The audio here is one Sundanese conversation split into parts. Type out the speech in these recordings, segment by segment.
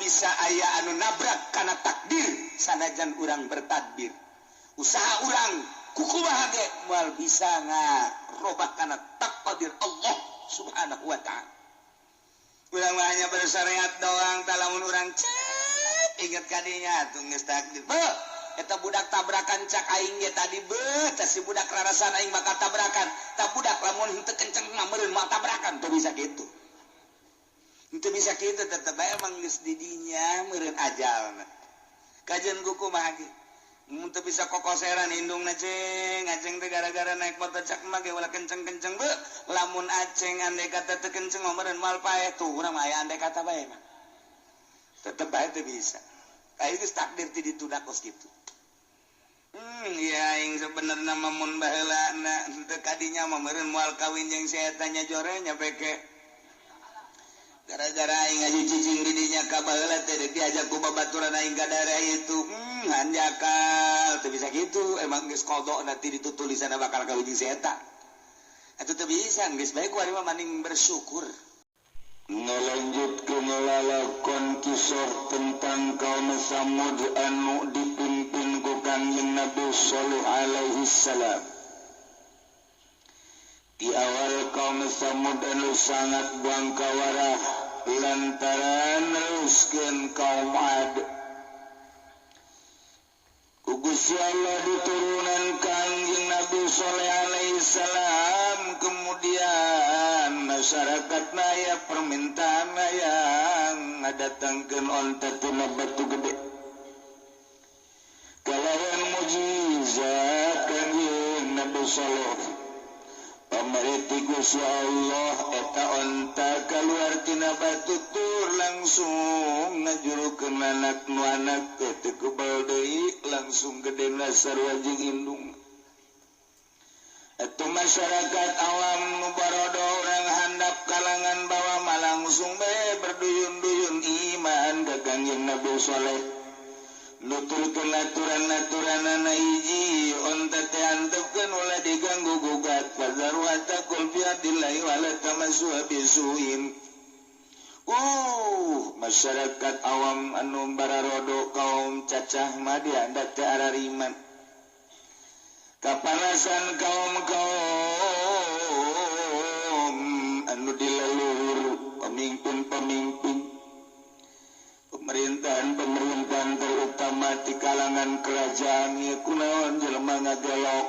bisa aya anu nabrak kana takdir sanajan urang bertadbir. Usaha urang kukumaha ge moal bisa ngarobah kana takdir Allah Subhanahu wa ta'ala. Urang mah hanya bersyariat doang, tah lamun urang cek inget kadinya tuh geus takdir. Beuh, eta budak tabrakan cak aing ge tadi beuh, tah si budak rarasan aing bakal tabrakan. Tah budak lamun henteu kenceng mah meureun moal tabrakan, teu bisa kitu. Henteu bisa kitu tetep bae emang geus di dinya meureun ajalna. Kajeun kumaha ge? Mun teu bisa kokoseran indungna ceng, aceng teh gara-gara naik motor cak mah ge ulah kenceng-kenceng beuh. Lamun aceng andai kata teu kenceng mah meureun moal paeh tuh urang mah aya andai kata bae mah. Tetep bae teu bisa. Aing geus takdir ti dituna kos kitu. Ya aing sebenarnya mah mun baheulana henteu kadinya mah meureun moal kawin jeung si eta nya jore nya peke. Gara-gara aing ngaji cicing di dinya ka baheula teh deuk diajak ku babaturan aing ka daerah itu. Hanjakal teu bisa kitu, emang geus qada nanti ditu tulisanna bakal kawin jeung si eta. Atuh teu bisa geus bae ku ari mah maning bersyukur. Ngalanjutkeun lalakon kisah tentang kaum Samud anu dipimpin ku Kangjeng Nabi Shalih alaihi salam. Di awal kaum Samud anu sangat bangkawarah lantaran neruskeun kaum Ad. Ku Gusti Allah diturunan Kangjeng Nabi Shalih alaihi salam, kemudian masyarakat naya permintaan yang ngadatangkeun onta tina batu gede. Kalawan mujizat Kangjeng Nabi Shalih pamariti Gusti Allah eta onta kaluar tina batu tur langsung ngajurukeun anak nu anak teh teu kebal deui langsung gedena sarua jeung indung. Eta masyarakat awam nu barodo urang handap kalangan bawah mah langsung bae berduyun-duyun iman ka Kangjeng Nabi Shalih. Nuturkeun aturan-aturanana hiji onta teh antepkeun ulah diganggu gugat fazaruha taqul fi adillahi wala tamassuha bisuin. Masyarakat awam anu bararodo kaum cacah mah diandak teh arariman. Kapanasan kaum-kaum anu dileluhur pemimpin-pemimpin pemerintahan-pemerintahan terutama di kalangan kerajaan ieu kunaon jelema ngagelok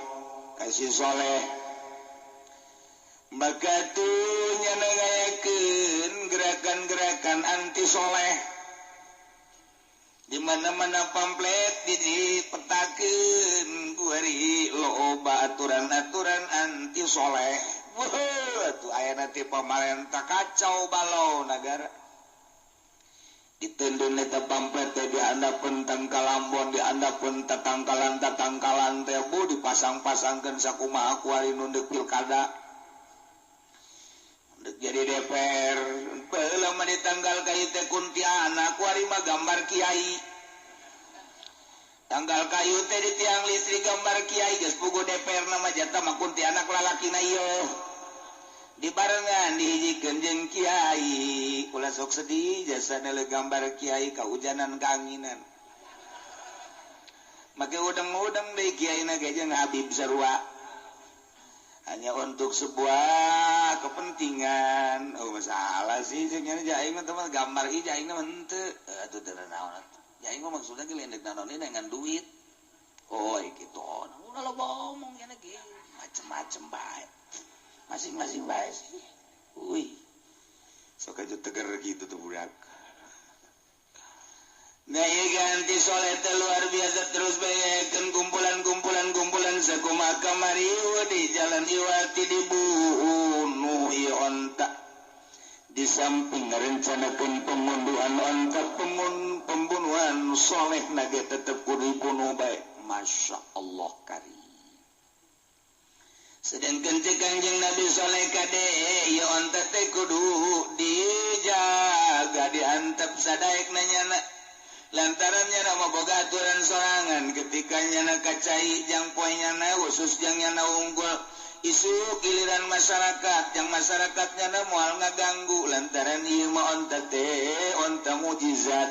kasih soleh. Maka tuh nyana ngayakeun gerakan-gerakan anti soleh. Di mana-mana pamflet dipetakeun kuari loba aturan-aturan anti soleh. Wah, tuh aya nanti pamarentah kacau balau nagara. Ditendun eta pamflet teh dihandapeun tangkalambon, dihandapeun tatangkalan-tatangkalan teh bu dipasang-pasangkeun sakumaha kuari nu deuk pilkada. Deuk jadi DPR, baheula mah ditanggal ka ieu teh kuntianak kuari mah gambar kiai. Tanggal kayu teh di tiang listrik gambar kiai geus puguh DPR na mah jatah mah kuntianak lalakina ieu. Dibarengan dihijikeun jeung kiai, ulah sok sedih jasa nele gambar kiai kahujanan kaanginan. Make udeng-udeng deui kiai na ge jeung Habib sarua. Hanya untuk sebuah kepentingan. Oh masalah sih jeung nya aing mah teman gambar ieu aing mah henteu. Atuh teu naon atuh. Aing mah maksudna ge lain deuk naon dengan duit. Oh kitu. Ulah loba omong nya ge macem-macem bae. Masing-masing bae sih. Uy. Sok aja teger gitu tuh budak. Nah, ieu ganti soleh teh luar biasa terus baekeun kumpulan-kumpulan-kumpulan sakumaha kamari di jalan iwati dibunuh ieu onta. Di samping ngarencanakeun pembunuhan onta, pembunuhan soleh nage tetep kudu dibunuh bae. Masya Allah karim. Sedangkan cek Kangjeng Nabi Soleh kade ieu onta teh kudu dijaga diantep sadaek nanyana. Lantaran nyana mah boga aturan sorangan ketika nyana kacai jang poe nyana khusus jang nyana unggul isu giliran masyarakat jang masyarakat nyana moal ngaganggu lantaran ieu mah onta teh onta mujizat.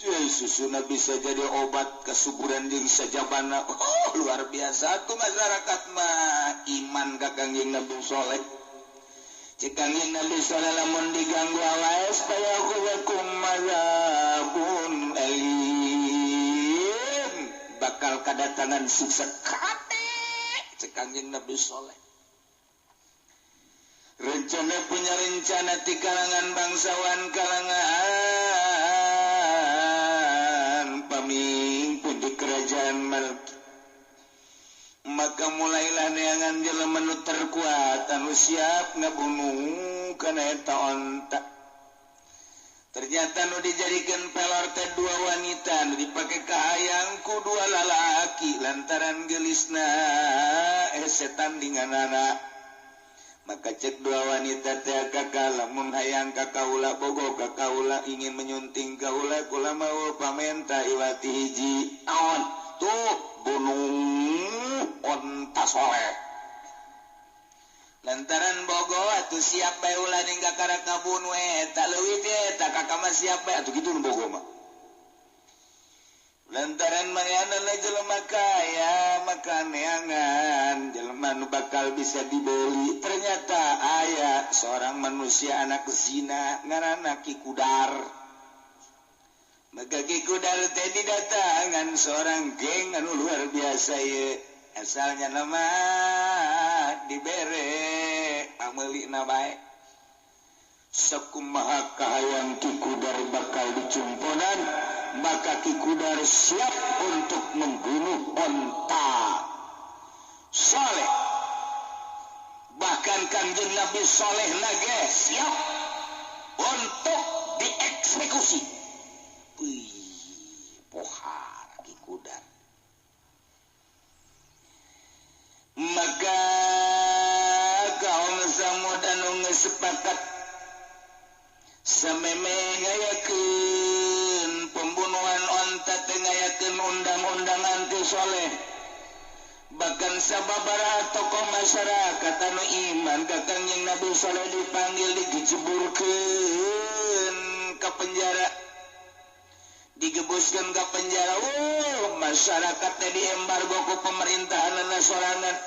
Susuna bisa jadi obat kesuburan jeung sajabana. Oh, luar biasa tuh masyarakat mah iman ka Kangjeng Nabi Soleh. Cek Kangjeng Nabi Soleh lamun diganggu awaes fayakhudhukum adzabun alim, bakal kadatangan siksa kate. Cek Kangjeng Nabi Soleh. Rencana punya rencana di kalangan bangsawan, kalangan pemimpin di kerajaan Malki. Maka mulailah neangan jelema nu terkuat anu siap ngabunuh kana eta onta. Ternyata nu dijadikan pelor teh dua wanita, nu dipake kahayang ku dua lalaki lantaran geulisna setan dinganana. Maka cek dua wanita teh kakak lamun hayang ka kaula bogo ka kaula ingin menyunting kaula kula mau pamenta iwati hiji naon tuh bunuh onta soleh. Lantaran bogo atuh siap bae ulah ning kakara kabunuh eta leuwih teh eta kakak mah siap bae atuh kitu nu bogo mah. Lantaran manehna jelema kaya maka neangan jelema nu bakal bisa dibeli. Ternyata aya seorang manusia anak zina ngaranna Ki Kudar. Maka Ki Kudar teh didatangan seorang geng anu luar biasa ye. Asalnya nama dibere pameulina bae. Sakumaha kahayang Ki Kudar bakal dicumponan, maka Ki Kudar siap untuk membunuh onta Soleh. Bahkan Kangjeng Nabi Soleh nage siap untuk dieksekusi. Wih, pohar Ki Kudar. Maka kaum Samud anu geus sepakat sameme ngayakeun pembunuhan onta teh ngayakeun undang-undang anti soleh. Bahkan sababaraha tokoh masyarakat anu iman ka Kangjeng Nabi Soleh dipanggil dijeburkeun ka penjara, digebuskeun ka penjara. Masyarakat teh diembargo ku pemerintahanna sorangan.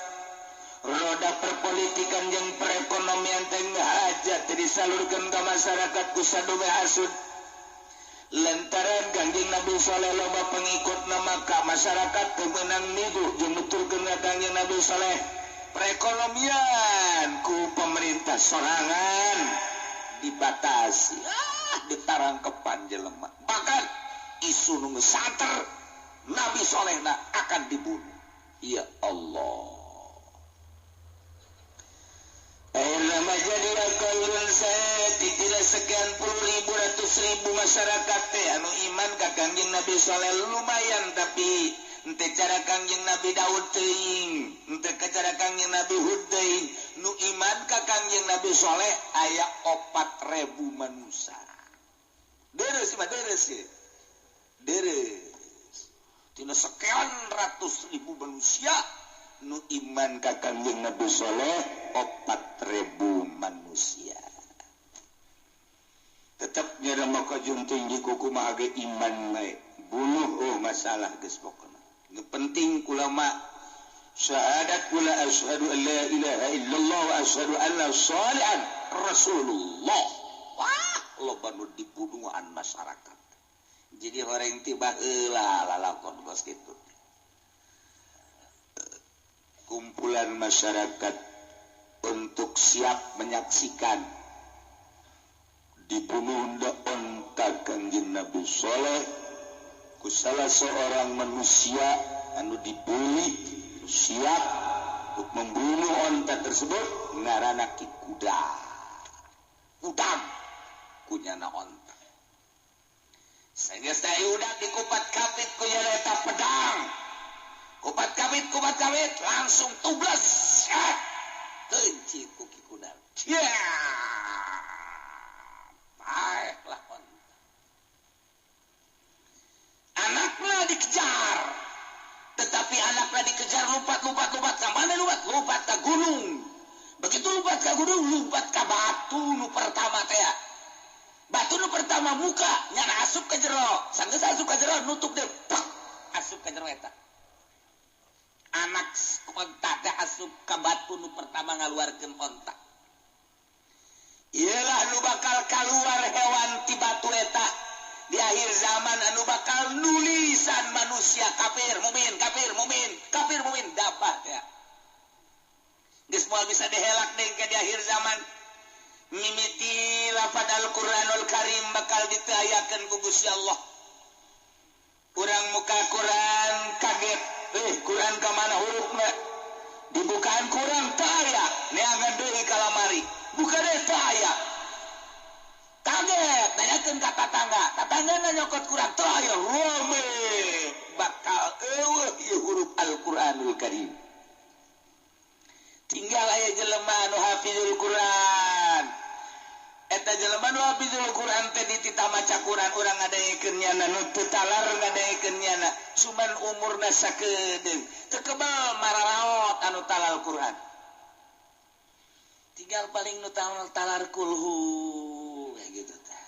Roda perpolitikan jeung perekonomian teh hajat teh disalurkeun ka masyarakat ku sadume hasud. Lantaran Kangjeng Nabi Soleh loba pengikutna maka masyarakat teu meunang migu jeung nuturkeun ka Kangjeng Nabi Soleh. Perekonomian ku pemerintah sorangan dibatasi, ditarangkepan jelema. Bahkan isu nu geus sater Nabi Solehna akan dibunuh. Ya Allah. Akhirnya jadi akalun saya tidak sekian puluh ribu ratus ribu masyarakat teh anu iman ka Kangjeng Nabi Soleh lumayan, tapi ente cara Kangjeng Nabi Daud teuing, ente cara Kangjeng Nabi Hud teuing, nu iman ka Kangjeng Nabi Soleh aya 4.000 manusia. Deres mah deres ye. Deres. Tina sekian ratus ribu manusia nu iman ka Kangjeng Nabi Soleh 4.000 manusia. Tetap nyerah maka tinggi kuku mah ge iman bae. Bunuh oh masalah geus pokona. Nu penting kula mah syahadat kula asyhadu an la ilaha illallah wa asyhadu anna shalihan rasulullah. Wah, loba nu dibunuhan masyarakat. Jadi horeng tiba heula lalakon kos kitu. Kumpulan masyarakat untuk siap menyaksikan dibunuh onta Kangjeng Nabi Soleh ku salah seorang manusia anu dibeli siap untuk membunuh onta tersebut ngaranna Ki Kuda. Udang kunyana onta. Sehingga saya udah dikupat kapit kunyana eta pedang. Kupat kapit langsung tubles. Keunci ku Ki Kudar. Ya. Baiklah onta. Anaknya dikejar. Tetapi anaknya dikejar lompat ke mana lompat? Lompat ke gunung. Begitu lompat ke gunung, lompat ke batu nu pertama teh. Batu nu pertama muka nyana asup ke jero, sanggeus asup ka jero nutup deh, pak asup ka jero eta. Anak onta teh asup ka batu nu pertama ngaluarkeun onta. Iyalah nu bakal kaluar hewan ti batu eta di akhir zaman anu bakal nulisan manusia kafir mukmin kafir mukmin kafir mukmin dapat ya. Geus moal bisa dihelak deui ke di akhir zaman. Mimiti lafad Al-Qur'anul Karim bakal diteayakeun ku Gusti Allah. Urang muka Quran kaget, Quran ka mana hurufna? Dibukaan Quran teu aya, neangan deui ka lamari. Buka deui teu aya. Kaget, nanyakeun ka tatangga, tatanggana nyokot Quran teu aya. Rame bakal eueuh ieu huruf Al-Qur'anul Karim. Tinggal aya jelema anu hafizul Quran. Eta jelema nu hafizul Quran teh dititah maca Quran urang ngadaekeun nyana nu teu talar ngadaekeun nyana cuman umurna sakedeung teu kebal mararaot anu talal Quran. Tinggal paling nu talar kulhu kayak gitu tah.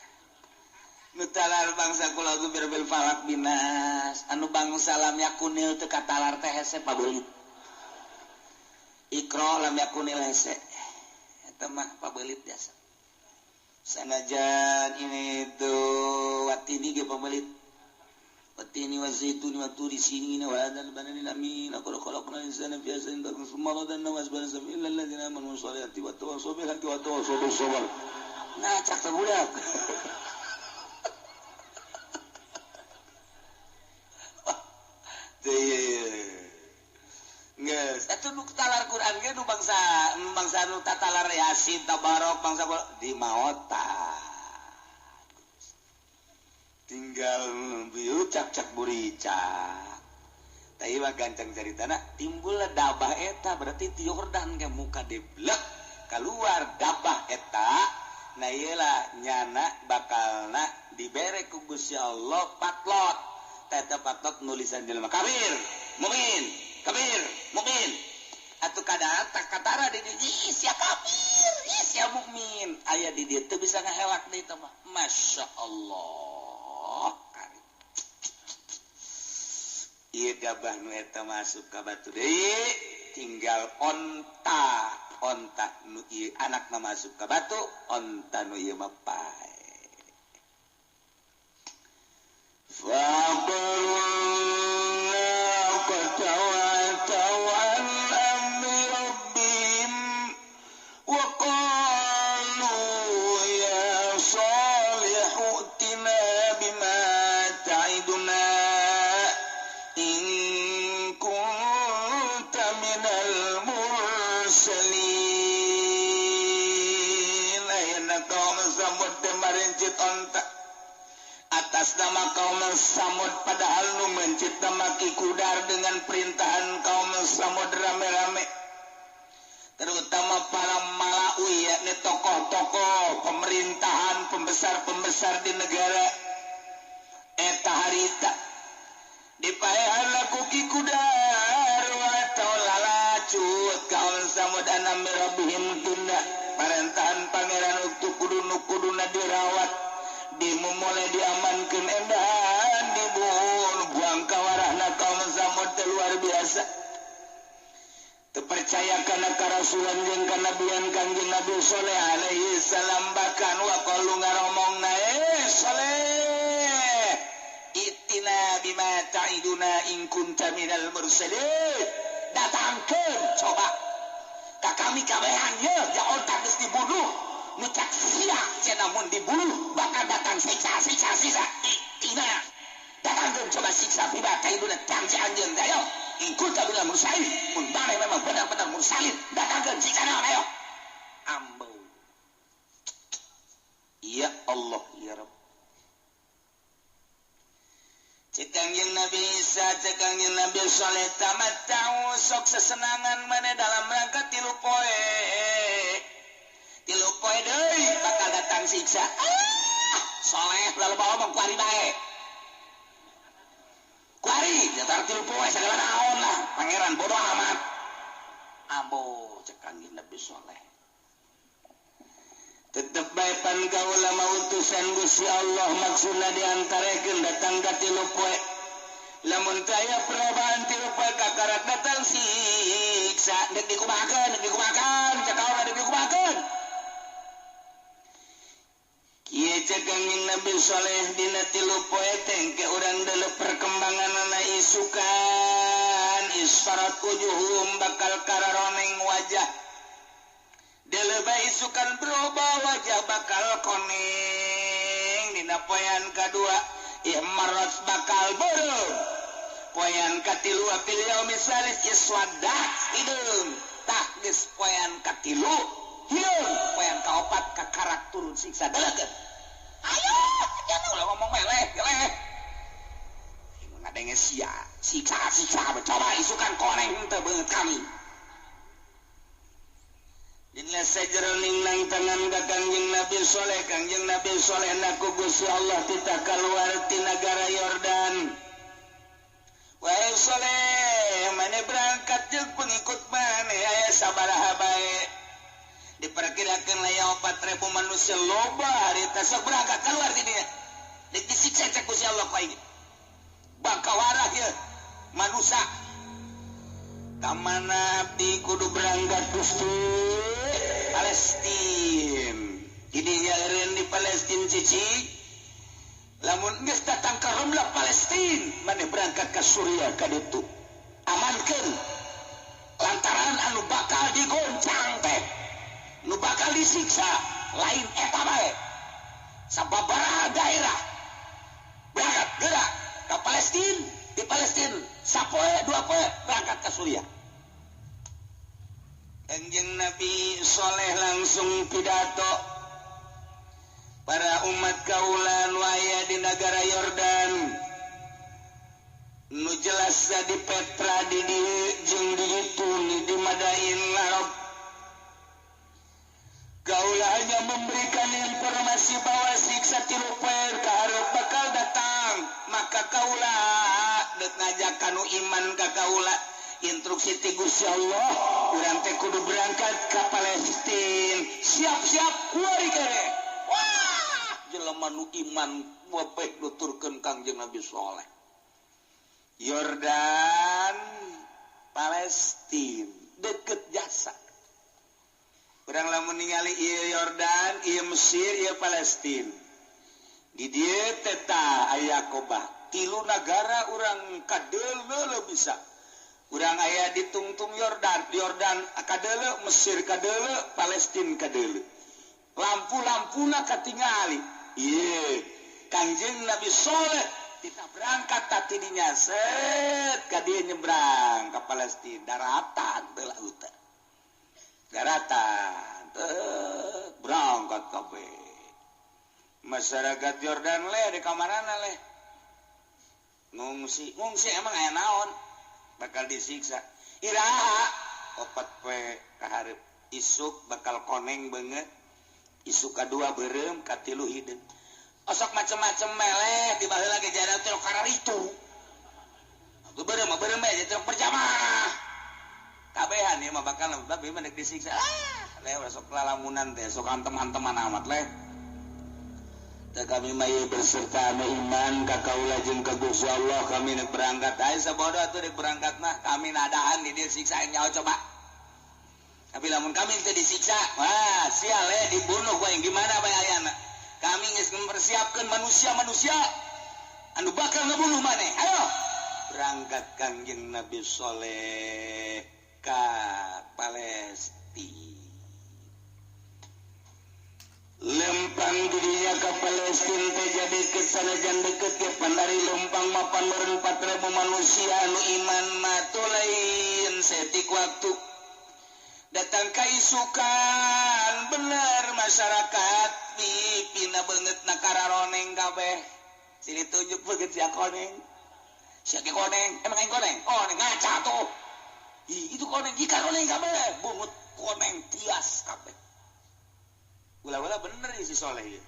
Nu talar bangsa kula birbil falak binas anu bangsa lam yakunil teu katalar teh hese pabeulit. Iqra lam yakunil hese eta mah pabeulit biasa. Sanajan ini tuh watini ge pabeulit. Watini wa zaituni wa turi sinin wa hadzal baladil amin laqad khalaqnal insana fi ahsani taqwim tsumma radadnahu asfala safilin illa alladziina aamanu wa sholihati wa tawassaw bil haqqi wa tawassaw bis sabr. Nah cak teh budak. Geus atuh nu talar Quran ge nu bangsa bangsa nu tatalar Yasin Tabarok bangsa di maota. Tinggal bieu cak-cak buricak. Tah mah gancang caritana timbul dabah eta berarti ti Yordan ke muka deblek keluar dabah eta. Nah ieu lah nyana bakalna dibere ku Gusti Allah patlot. Eta patlot nulisan jelema kafir, mukmin, kafir, mukmin. Atuh kadang tak katara di dieu sia kafir, sia mukmin. Aya di dieu teu bisa ngahelak deui teh mah. Masya Allah. Ieu dabah nu eta masuk ka batu deui, tinggal onta, onta nu ieu anakna masuk ka batu, onta nu ieu mah pae. Atas nama kaum Samud padahal nu mencipta maki kudar dengan perintahan kaum Samud rame-rame, terutama para malawi yakni tokoh-tokoh pemerintahan pembesar-pembesar di negara eta harita dipaehan laku ki kudar atau lalacut kaum Samud anam rabbihim tunda parentahan pangeran untuk kudu nu kuduna dirawat dimulai diamankan endahan dibunuh buang kawarahna kaum Samud luar biasa terpercaya kana karasulan jeung kanabian Kangjeng Nabi Saleh alaihi salam bahkan wa qalu ngaromongna Saleh itina bima ta'iduna in kunta minal mursalin datangkeun coba ka kami kabehan ye ja otak geus dibunuh nu cak sia cenah mun dibunuh bakal datang siksa siksa siksa itina datangkeun coba siksa bima ta'iduna tangsi anjeun ayo in kunta minal mursalin mun maneh memang benar-benar mursalin datangkeun siksa naon ayo ambo ya Allah ya Rabb. Cek Kangjeng Nabi Isa, cek Kangjeng Nabi Saleh tamatta'u sok sesenangan maneh dalam rangka tilu poe. Tilu poe deui bakal datang siksa. Ah, Saleh lalu bawa omong kuari bae. Kuari, jatar tilu poe sagala naon lah, pangeran bodoh amat. Ambo cek Kangjeng Nabi Saleh. Tetep bae pan kaula mah utusan Gusti Allah maksudna diantarekeun datang ka tilu poe. Lamun teu aya perubahan tilu poe kakarak datang siksa deuk dikumahakeun deuk dikumahakeun cek kaula deuk dikumahakeun. Kieu cek Kangjeng Nabi Soleh dina tilu poe teh engke urang deuleu perkembanganana isukan isfarat wujuhum bakal kararoneng wajah. Deuleu isukan berubah wajah bakal koneng dina poean kadua ihmarat bakal beureum. Poean katilu fil yaumi salis iswadat hideung. Tah geus poean katilu hideung, poean kaopat kakarak turun siksa delekeun. Ayo, jangan ulah ngomong meleh, geleh. Ngadenge sia, siksa-siksa coba isukan koneng teu beungeut kami. Dina sajeroning nang tangan ka Kangjeng Nabi Soleh, Kangjeng Nabi Soleh naku Gusti Allah titah kaluar ti nagara Yordan. Wahai Soleh, maneh berangkat jeung pengikut maneh aya sabaraha bae. Diperkirakeun aya 4.000 manusia loba harita sok berangkat keluar ti dinya. Deuk disiksa cek Gusti Allah ku aing. Bangkawarah ieu manusia. Ka mana abdi kudu berangkat Gusti? Palestin. Didinya eureun di Palestin cici. Lamun geus datang ka Romlah Palestin, maneh berangkat ka Suriah ka ditu. Amankeun lantaran anu bakal digoncang teh, nu bakal disiksa lain eta bae. Sababaraha daerah berangkat gerak ka Palestin, di Palestin sapoe dua poe berangkat ka Suriah. Kangjeng Nabi Soleh langsung pidato para umat kaula nu aya di nagara Yordan nu jelas di Petra di dieu jeung di ditu di Madain Arab. Kaula hanya memberikan informasi bahwa siksa tilu poe kaharep bakal datang, maka kaula deuk ngajak kanu iman ka kaula. Instruksi ti Gusti Allah, urang teh kudu berangkat ka Palestin. Siap-siap kuari kere. Wah, jelema nu iman wepeh nuturkeun Kangjeng Nabi Soleh. Yordan, Palestin, deket jasa. Urang lamun ningali ieu Yordan, ieu Mesir, ieu Palestin. Di dieu teh tah aya Kobah. Tilu nagara urang kadeuleu bisa. Urang aya di tungtung Yordan, Yordan kadeuleu, Mesir kadeuleu, Palestin kadeuleu. Lampu-lampuna katingali. Ieu Kangjeng Nabi Soleh kita berangkat tadi dinya set ka dieu nyebrang ka Palestin, daratan teu lautan. Daratan teu berangkat kabeh. Masyarakat Yordan leh di kamarana leh. Ngungsi, ngungsi emang aya naon? Bakal disiksa. Iraha opat poe kaharep isuk bakal koneng beungeut. Isuk kadua beureum, katilu hideung. Osok macem-macem meleh di baheula ge jarak teh kararitu. Atuh beureum mah beureum bae teh berjamaah. Kabehan ieu mah bakal babi mah deuk disiksa. Ah, leh sok lalamunan teh sok antem-anteman amat leh. Teh kami mah ieu berserta anu iman ka kaula jeung ka Gusti Allah kami deuk berangkat. Aya sabodo atuh deuk berangkat mah kami nadahan di dieu siksa nyaho coba. Tapi lamun kami teu disiksa, wah sial leh dibunuh ku aing gimana bae ayana. Kami geus mempersiapkan manusia-manusia anu bakal ngebunuh maneh. Ayo berangkat Kangjeng Nabi Soleh ka Palestina. Lempang dirinya ke Palestina teh jadi kesanajan deket ke pandari lempang mapan meureun 4.000 manusia anu iman mah lain setik waktu datang ka isukan bener masyarakat pipina beungeut na kararoneng kabeh silih tunjuk beungeut sia koneng sia ge koneng emang aing koneng koneng ngaca tuh ih itu koneng ikan koneng kabeh bungut koneng tias kabeh ulah-ulah bener si Soleh ieu.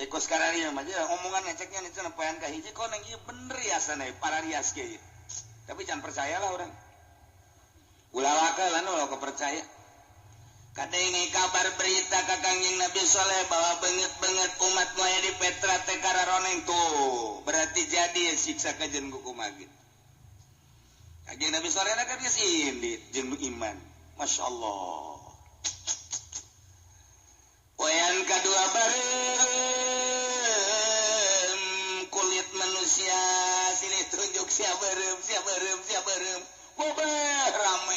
Kos kararieu mah omongan ngeceknya itu poean ka hiji koneng ieu bener riasana para rias ge ieu. Tapi jangan percayalah orang. Ulah wakalan ulah kepercaya. Kadenge kabar berita ka Kangjeng Nabi Soleh bahwa beungeut-beungeut umat nu aya di Petra teh kararoneng tuh berarti jadi siksa kajen ku kumaha ge. Kangjeng Nabi Soleh kan geus indit jeung nu iman. Masya Allah. Poean kadua bareng kulit manusia silih tunjuk sia beureum sia beureum sia beureum. Bobeh rame.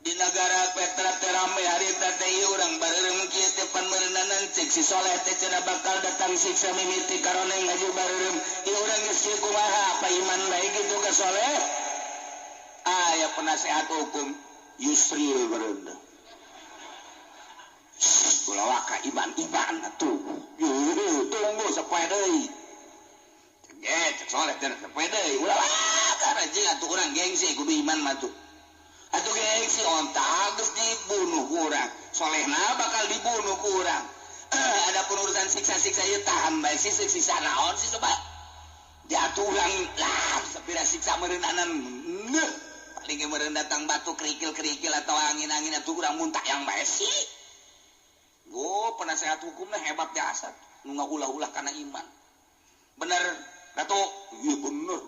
Di negara Petra teh rame harita teh ieu urang bareureum kieu teh pan meureunanan cek si Soleh teh cenah bakal datang siksa mimiti karoneng aju bareureum. Ieu urang geus kieu kumaha apa iman bae kitu ka Soleh? Aya penasehat hukum Yusril bareureum. Ulah waka iman-iman atuh. Tunggu sapoe deui. Cek Soleh cenah sapoe deui. Ulah waka anjing atuh urang gengsi kudu iman mah tuh. Atuh gengsi onta geus dibunuh ku urang. Solehna bakal dibunuh ku urang. Adapun urusan siksa-siksa ieu tahan bae sih siksa naon sih coba. Diatuh urang lah sapira siksa meureunanan. Neuh paling ge meureun datang batu kerikil-kerikil atau angin-angin atuh urang muntah yang bae sih. Go penasehat hukumna hebat jasa nu ngaulah-ulah kana iman. Bener Ratu? Iya bener.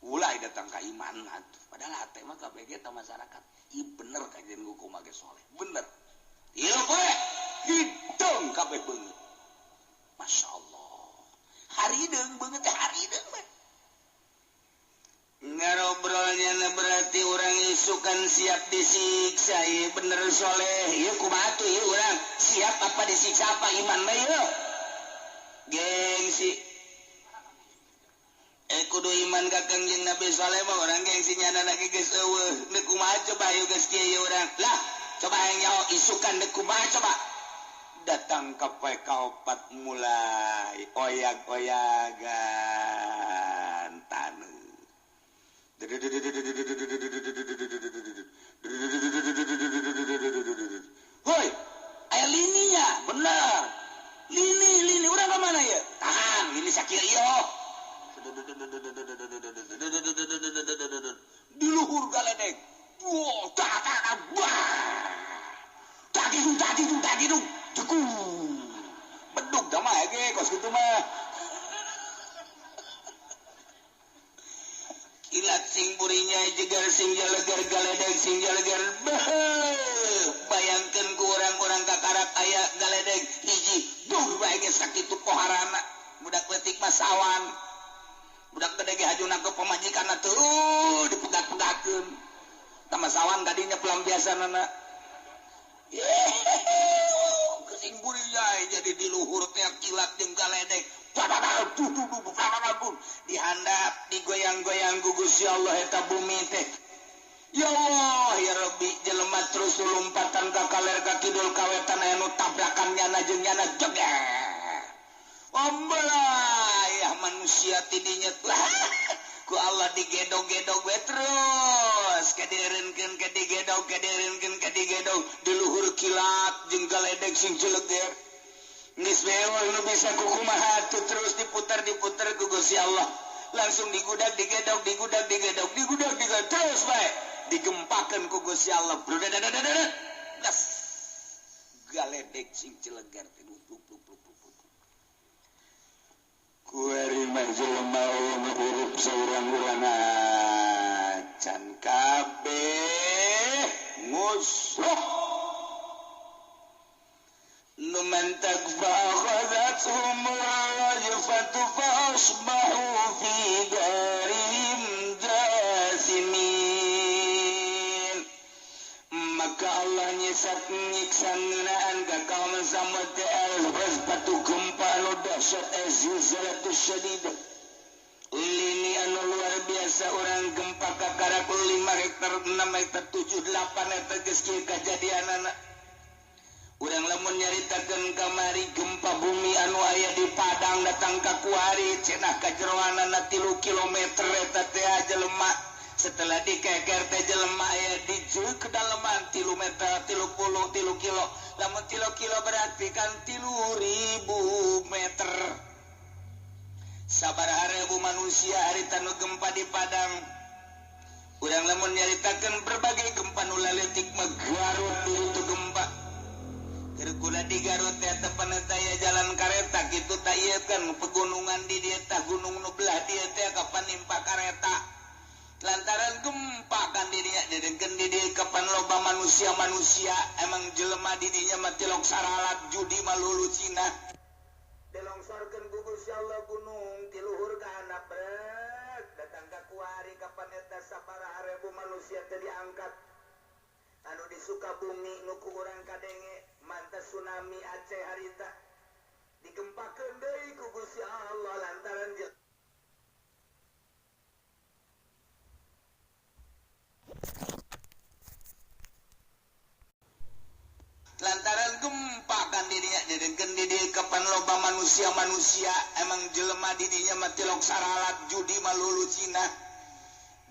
Ulah datang ka iman atuh. Padahal hate mah kabeh ge masyarakat. Ieu bener kajian hukum ge soleh. Bener. Ieu poe hidung kabeh beungeut. Masya Allah. Harideung beungeut teh harideung mah. Ngarobrolnya berarti orang isukan siap disiksa. Ieu bener soleh. Ieu kumaha tuh ieu urang siap apa disiksa apa iman mah ieu. Gengsi. Kudu iman ka Kangjeng Nabi Soleh mah urang gengsi nyana lagi geus eueuh. Deuk kumaha coba ieu geus kieu ieu urang. Lah, coba hayang nyaho isukan deuk kumaha coba. Datang ka poe kaopat mulai oyag-oyagan taneuh. Hoi, aya lininya, bener. Lini, urang ka mana ieu? Tahan, lini sakieu ieu. Di luhur galedeg. Wah, tak bah. Tak gitu. Jeku. Bedug da mah ge kos kitu mah. Kilat sing burinya jegar sing jalegar galedeg sing jalegar. Bayangkeun ku urang-urang kakarak aya galedeg hiji duh bae ge sakitu poharana. Budak leutik mah sawan. Budak gede ge hajuna ke pamajikanna tuh dipegat-pegatkeun. Tah sawan kadinya pelampiasanana. Sing burinya jadi di luhur teh kilat jeung galedeg. Dihandap digoyang-goyang ku Gusti Allah eta bumi teh. Ya Allah ya Rabbi jelema terus lompatan ka kaler ka kidul ka wetan aya nu tabrakan nyana jeung nyana jeger. Ombelah manusia tidinya ku Allah digedog-gedog we terus kadieureunkeun kadigedog kadieureunkeun kadigedog di luhur kilat jeung galedeg sing jeleger. Geus beol nu bisa kukumaha tuh terus diputar-diputar ku Gusti Allah. Langsung digudag digedog digudag digedog digudag digedog terus bae digempakeun ku Gusti Allah. Das galedeg sing jeleger teh kuari mah jelema hirup saurang-urang acan kabeh ngusruh nu mantak fa akhadhathum rajfatu fa asbahu fi darihim jasimin. Maka Allah nyesat nyiksa ngeunaan ka kaum Samud teh al-ghazbatu gempa anu dahsyat az-zilzalatu syadidah. Lini anu luar biasa urang gempa kakarak 5 hektar 6 hektar 7 8 hektar geus kieu kajadianana. Urang lamun nyaritakeun kamari gempa bumi anu aya di Padang datang ka kuari cenah kajeroanana 3 kilometer eta teh jelema. Setelah dikeker teh jelema aya di kedalaman 3 meter 30 3 kilo. Lamun 3 kilo berarti kan 3.000 meter. Sabaraha ribu manusia harita nu gempa di Padang. Urang lamun nyaritakeun berbagai gempa nu laletik mah Garut itu gempa. Keur kula di Garut teh tepan eta aya jalan kareta kitu tah ieu kan pegunungan di dieu tah gunung nu belah dieu teh kapan nimpa kareta. Lantaran gempa kan di dieu dedengkeun di dieu kapan loba manusia-manusia emang jelema di dinya mah tilok saralat judi malulu Cina. Dilongsorkeun ku Gusti Allah gunung ti luhur ka handap datang ka kuari kapan eta sabaraha ribu manusia teh diangkat anu di Sukabumi nu ku urang kadenge mantas tsunami Aceh harita digempakeun deui ku Gusti Allah lantaran lantaran gempa kan dirinya dedengkeun di dieu kapan loba manusia-manusia emang jelema di dinya mah tilok saralat judi malulu Cina.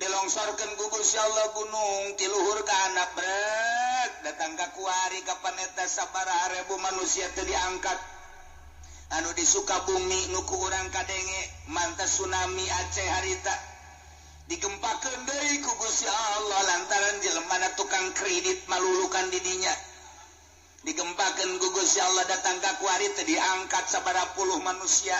Dilongsorkeun ku Gusti Allah gunung ti luhur ka handap datang ka kuari kapan eta sabaraha ribu manusia teh diangkat anu di Sukabumi nu ku urang kadenge mantas tsunami Aceh harita digempakeun deui ku Gusti Allah lantaran jelemana tukang kredit malulukan di dinya. Digempakeun ku Gusti Allah datang ka kuari teh diangkat sabaraha puluh manusia.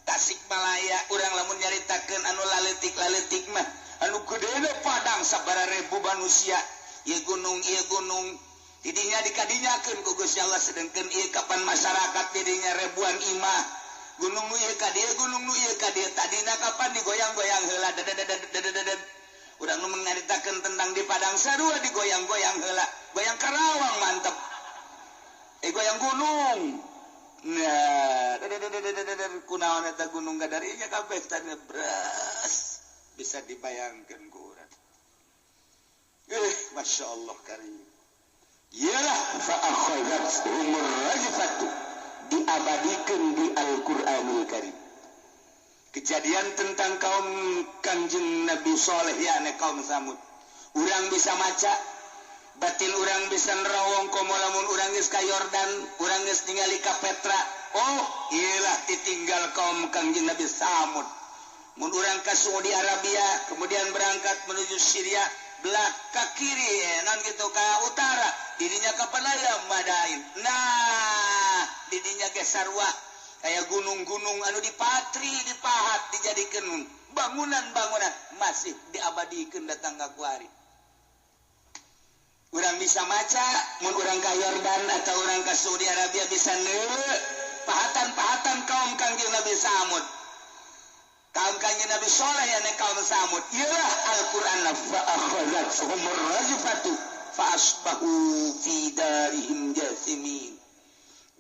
Tasikmalaya urang lamun nyaritakeun anu laletik-laletik mah anu gedena Padang sabaraha ribu manusia. Ieu gunung didinya dikadinyakeun ku Gusti Allah sedengkeun ieu kapan masyarakat didinya ribuan imah. Gunung nu ieu ka dieu gunung nu ieu ka dieu tadina kapan digoyang-goyang heula dadadadadadadad. Urang nu nyaritakeun tentang di Padang sarua digoyang-goyang heula. Goyang Karawang mantep. Goyang gunung. Nah, kunaon eta gunung gadarinya kabeh tadi beras bisa dibayangkeun ku urang. Masya Allah karim. Yalah fa akhadhat humur rajfatu diabadikeun di Al-Qur'anul Karim. Kejadian tentang kaum Kanjeng Nabi Saleh yakni kaum Samud. Urang bisa maca batin urang bisa nerawong komo lamun urang geus ka Yordan, urang geus ningali ka Petra. Oh, iyalah ditinggal kaum Kanjeng Nabi Samud. Mun urang ka Saudi Arabia, kemudian berangkat menuju Syria, belah ka kiri, non gitu ka utara, didinya ka aya Madain. Nah, didinya ge sarua kaya gunung-gunung anu dipatri, dipahat, dijadikeun bangunan-bangunan masih diabadikeun datang ka kuari. Urang bisa maca, mun urang ka Yordan atau urang ka Saudi Arabia bisa neuleuh pahatan-pahatan kaum Kangjeng Nabi Samud. Kaum Kangjeng Nabi Saleh yang kaum Samud. Iyalah Al-Qur'an fa akhadhat humur rajfatu fa asbahu fi darihim jasimin.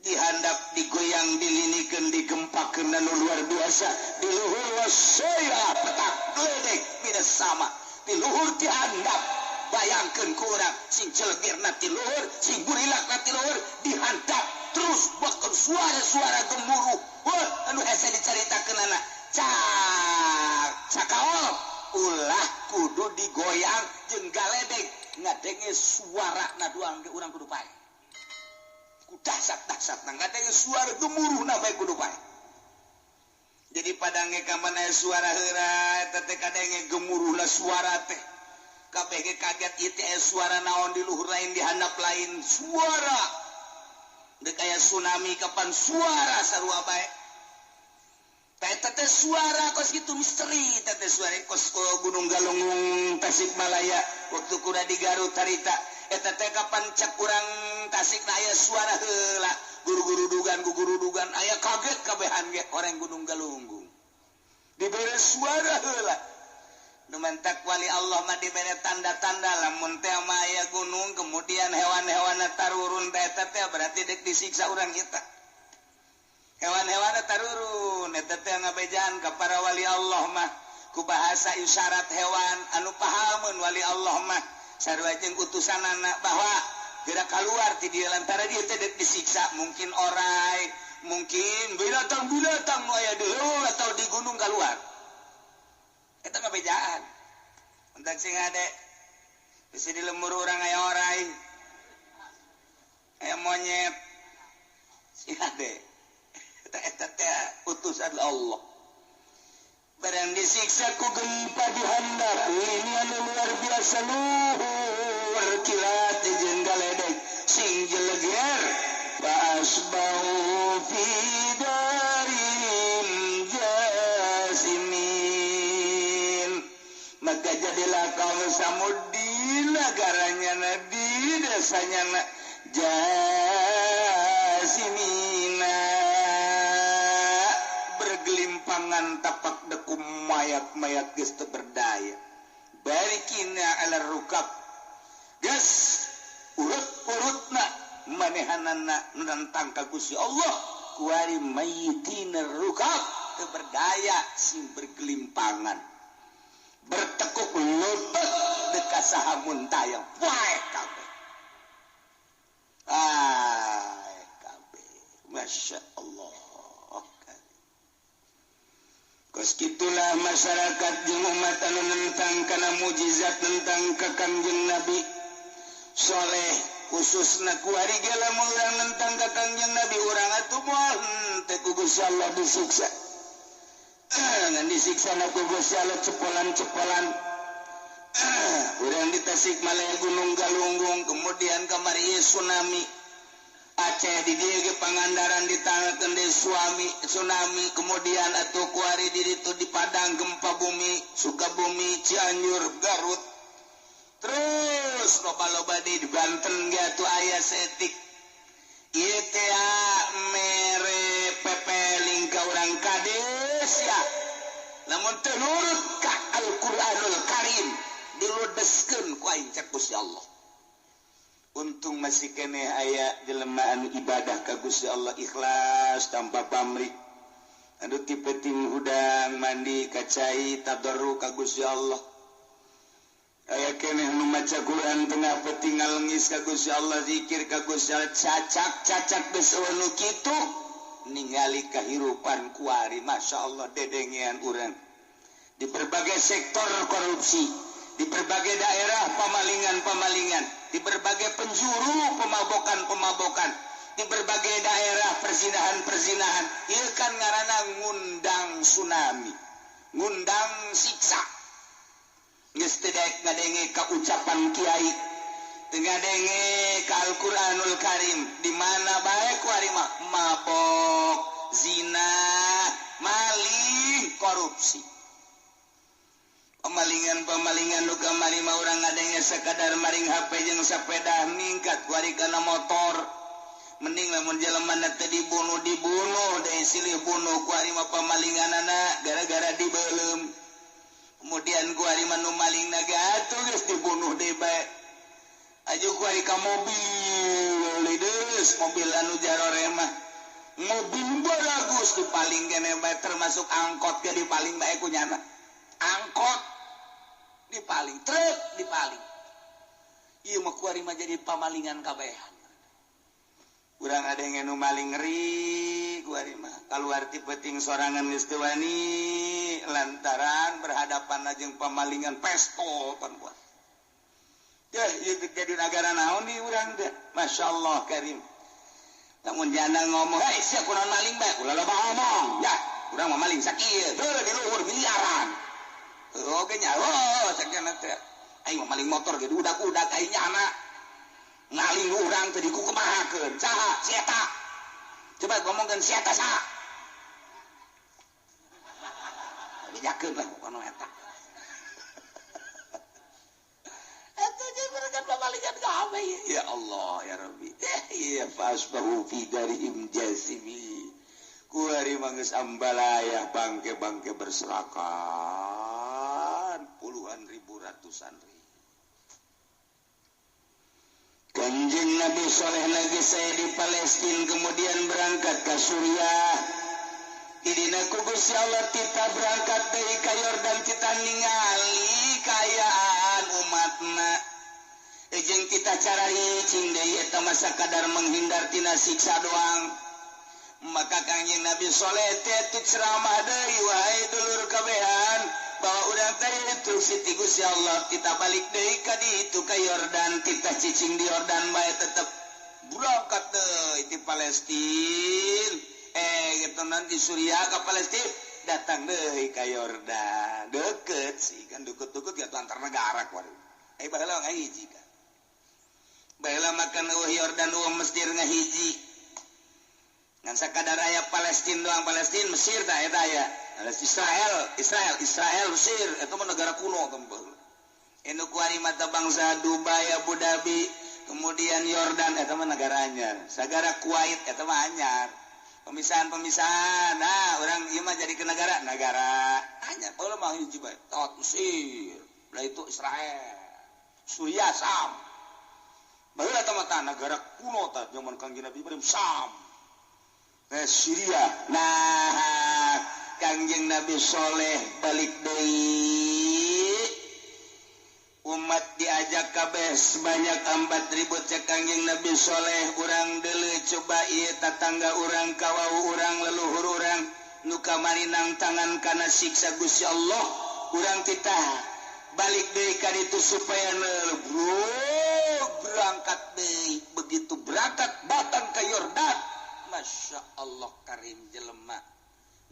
Dihandap, digoyang, dilinikeun, digempakeun anu luar biasa, di luhur wasaya petak gledek minas sama, di luhur dihandap. Bayangkeun ku urang sing celegirna ti luhur, sing burilakna ti luhur, dihandap terus bahkan suara-suara gemuruh. Wah, anu hese dicaritakeunana. Cak cakaol ulah kudu digoyang jeung galedeg ngadenge suarana doang ge urang kudu pae. Ku dahsyat-dahsyatna ngadenge suara gemuruhna bae kudu pae. Jadi padange ka mana suara heura eta teh kadenge gemuruhna suara teh. Kabeh ge kaget ieu teh suara naon di luhur lain di handap lain suara. Deuk aya tsunami kapan suara sarua bae. Teh teh suara kos kitu misteri teh teh suara kos Gunung Galunggung Tasikmalaya waktu kuda di Garut harita eta teh kapan cek urang Tasikna aya suara heula guru-guru dugan aya kaget kabehan ge orang Gunung Galunggung dibere suara heula. Nu mantak wali Allah mah dibere tanda-tanda lamun teh mah aya gunung kemudian hewan-hewanna tarurun teh eta teh berarti deuk disiksa urang eta. Hewan-hewanna tarurun eta teh ngabejaan ka para wali Allah mah ku bahasa isyarat hewan anu pahameun wali Allah mah sarua jeung utusanana bahwa geura kaluar ti dieu lantaran dieu teh deuk disiksa mungkin orai mungkin binatang-binatang nu aya di leuweung atau di gunung kaluar. Eta ngabejaan. Entak sing ade bisi di lemur urang aya orai aya monyet sing ade eta teh utusan Allah. Barang disiksa ku gempa di handap ini anu luar biasa luhur kilat jeung galedeg sing jeleger fa asbahu fi darim jasimin. Maka jadilah kaum Samud di negaranya na di desanya na jasimina, bergelimpangan tapak dekum mayat-mayat geus teu berdaya. Barikina ala rukab geus urut-urutna manehanana nentang ka Gusti Allah kuari mayitina rukab teu berdaya sing bergelimpangan bertekuk lutut dekat saha muntayang wae kabeh. Ai kabeh Masya Allah. Kos kitulah masyarakat jeung umat anu nentang kana mujizat nentang ka Kangjeng Nabi Soleh khususna kuari ge lamun urang nentang ka Kangjeng Nabi urang atuh moal henteu ku Gusti Allah disiksa. Ngan disiksa na ku Gusti Allah cepolan-cepolan. Urang di Tasikmalaya Gunung Galunggung kemudian kamari tsunami. Aceh di dieu ge Pangandaran ditangkeun deui suami tsunami kemudian atuh kuari di ditu di Padang gempa bumi Sukabumi Cianjur Garut terus loba-loba di Banten ge atuh aya saeutik ieu teh mere pepeling ka urang kades ya lamun teu nurut ka Al-Qur'anul Karim diludeskeun ku aing cek Gusti Allah. Untung masih keneh aya jelema anu ibadah ka Gusti Allah ikhlas tanpa pamrih. Anu ti peuting hudang mandi ka cai tadarru ka Gusti Allah. Aya keneh nu maca Quran tengah peuting ngalengis ka Gusti Allah zikir ka Gusti Allah cacak-cacak geus eueuh nu kitu ningali kahirupan kuari Masya Allah dedengean urang. Di berbagai sektor korupsi, di berbagai daerah pemalingan-pemalingan, di berbagai penjuru pemabokan-pemabokan, di berbagai daerah perzinahan-perzinahan. Ieu kan ngaranna ngundang tsunami, ngundang siksa. Geus teu daek ngadenge ka ucapan kiai, teu ngadenge ka Al-Qur'anul Karim, di mana bae kuari mah mabok, zina, maling, korupsi. Pemalingan-pemalingan nu kamari mah urang ngadenge sakadar maring HP jeung sepeda ningkat kuari kana motor. Mending lamun jelema teh dibunuh deui silih bunuh kuari mah pemalinganana gara-gara dibeuleum. Kemudian kuari mah nu maling na ge atuh geus dibunuh deui bae. Aju kuari ka mobil deus mobil anu jarore mah. Mobil baragus dipaling kene bae termasuk angkot ge dipaling bae ku nyana. Angkot dipaling, truk dipaling. Ieu mah kuari mah jadi pamalingan kabehan. Urang ada nu maling ngeri kuari mah. Kaluar ti peuting sorangan geus teu wani lantaran berhadapan jeung pamalingan pestol pan kuat. Yeuh ieu jadi nagara naon di urang teh? Masyaallah karim. Lamun janda ngomong, "Hei, sia kunaon maling bae?" Ulah loba ngomong. Ya, urang mah maling sakieu. Heuh di luhur miliaran. Oke nya, oh sakieu teh. Aing mah maling motor ge udak-udak aing nyana. Ngaling urang teh dikukumahakeun. Saha? Si eta. Coba ngomongkeun si eta saha? Bejakeun lah kono eta. Eta jeung mereka pamalingan kabeh. Ya Allah ya Rabbi. Ya fasbahu fi darihim jasimi. Kuari mah geus ambalaya bangke-bangke berserakan puluhan ribu ratusan ribu. Kanjeng Nabi Soleh lagi saya di Palestina kemudian berangkat ke Suriah. Idina ku Gusti Allah tita berangkat deui ka Yordan tita ningali kaayaan umatna. Jeung tita cararicing deui eta mah sakadar menghindar tina siksa doang. Maka Kangjeng Nabi Soleh teh ceramah deui wahai dulur kabehan bahwa urang teh instruksi ti Gusti Allah kita balik deui ka ditu ka Yordan kita cicing di Yordan bae tetep berangkat deui ti Palestina gitu nanti Suriah ka Palestina Datang deui ka Yordan. Deket sih kan, deket-deket ya antar negara kuari. Eh baheula ngahiji kan. Baheula makan eueuh Yordan eueuh Mesir ngahiji. Ngan sakadar aya Palestina doang, Palestina Mesir tah eta aya. Israel, Israel, Israel, Mesir eta mah negara kuno teh baheula. Anu kuari mata bangsa Dubai, Abu Dhabi, kemudian Yordan eta mah negara anyar. Sagara Kuwait eta mah anyar. Pemisahan-pemisahan. Nah, orang ieu mah jadi ke negara, negara anyar. Baheula mah hiji bae. Tot Mesir, lah itu Israel. Suriah Sam. Baheula teh mah negara kuno tah zaman Kangjeng Nabi Ibrahim Sam. Syria. Nah, Kangjeng Nabi Soleh balik deui. Umat diajak kabeh sebanyak 4.000 cek Kangjeng Nabi Soleh, urang deuleu coba ieu tatangga urang, kawau urang, leluhur urang nu kamari nangtangan kana siksa Gusti Allah, urang titah balik deui ka ditu supaya bro berangkat deui. Begitu berangkat batang ka Yordan, Masya Allah karim jelema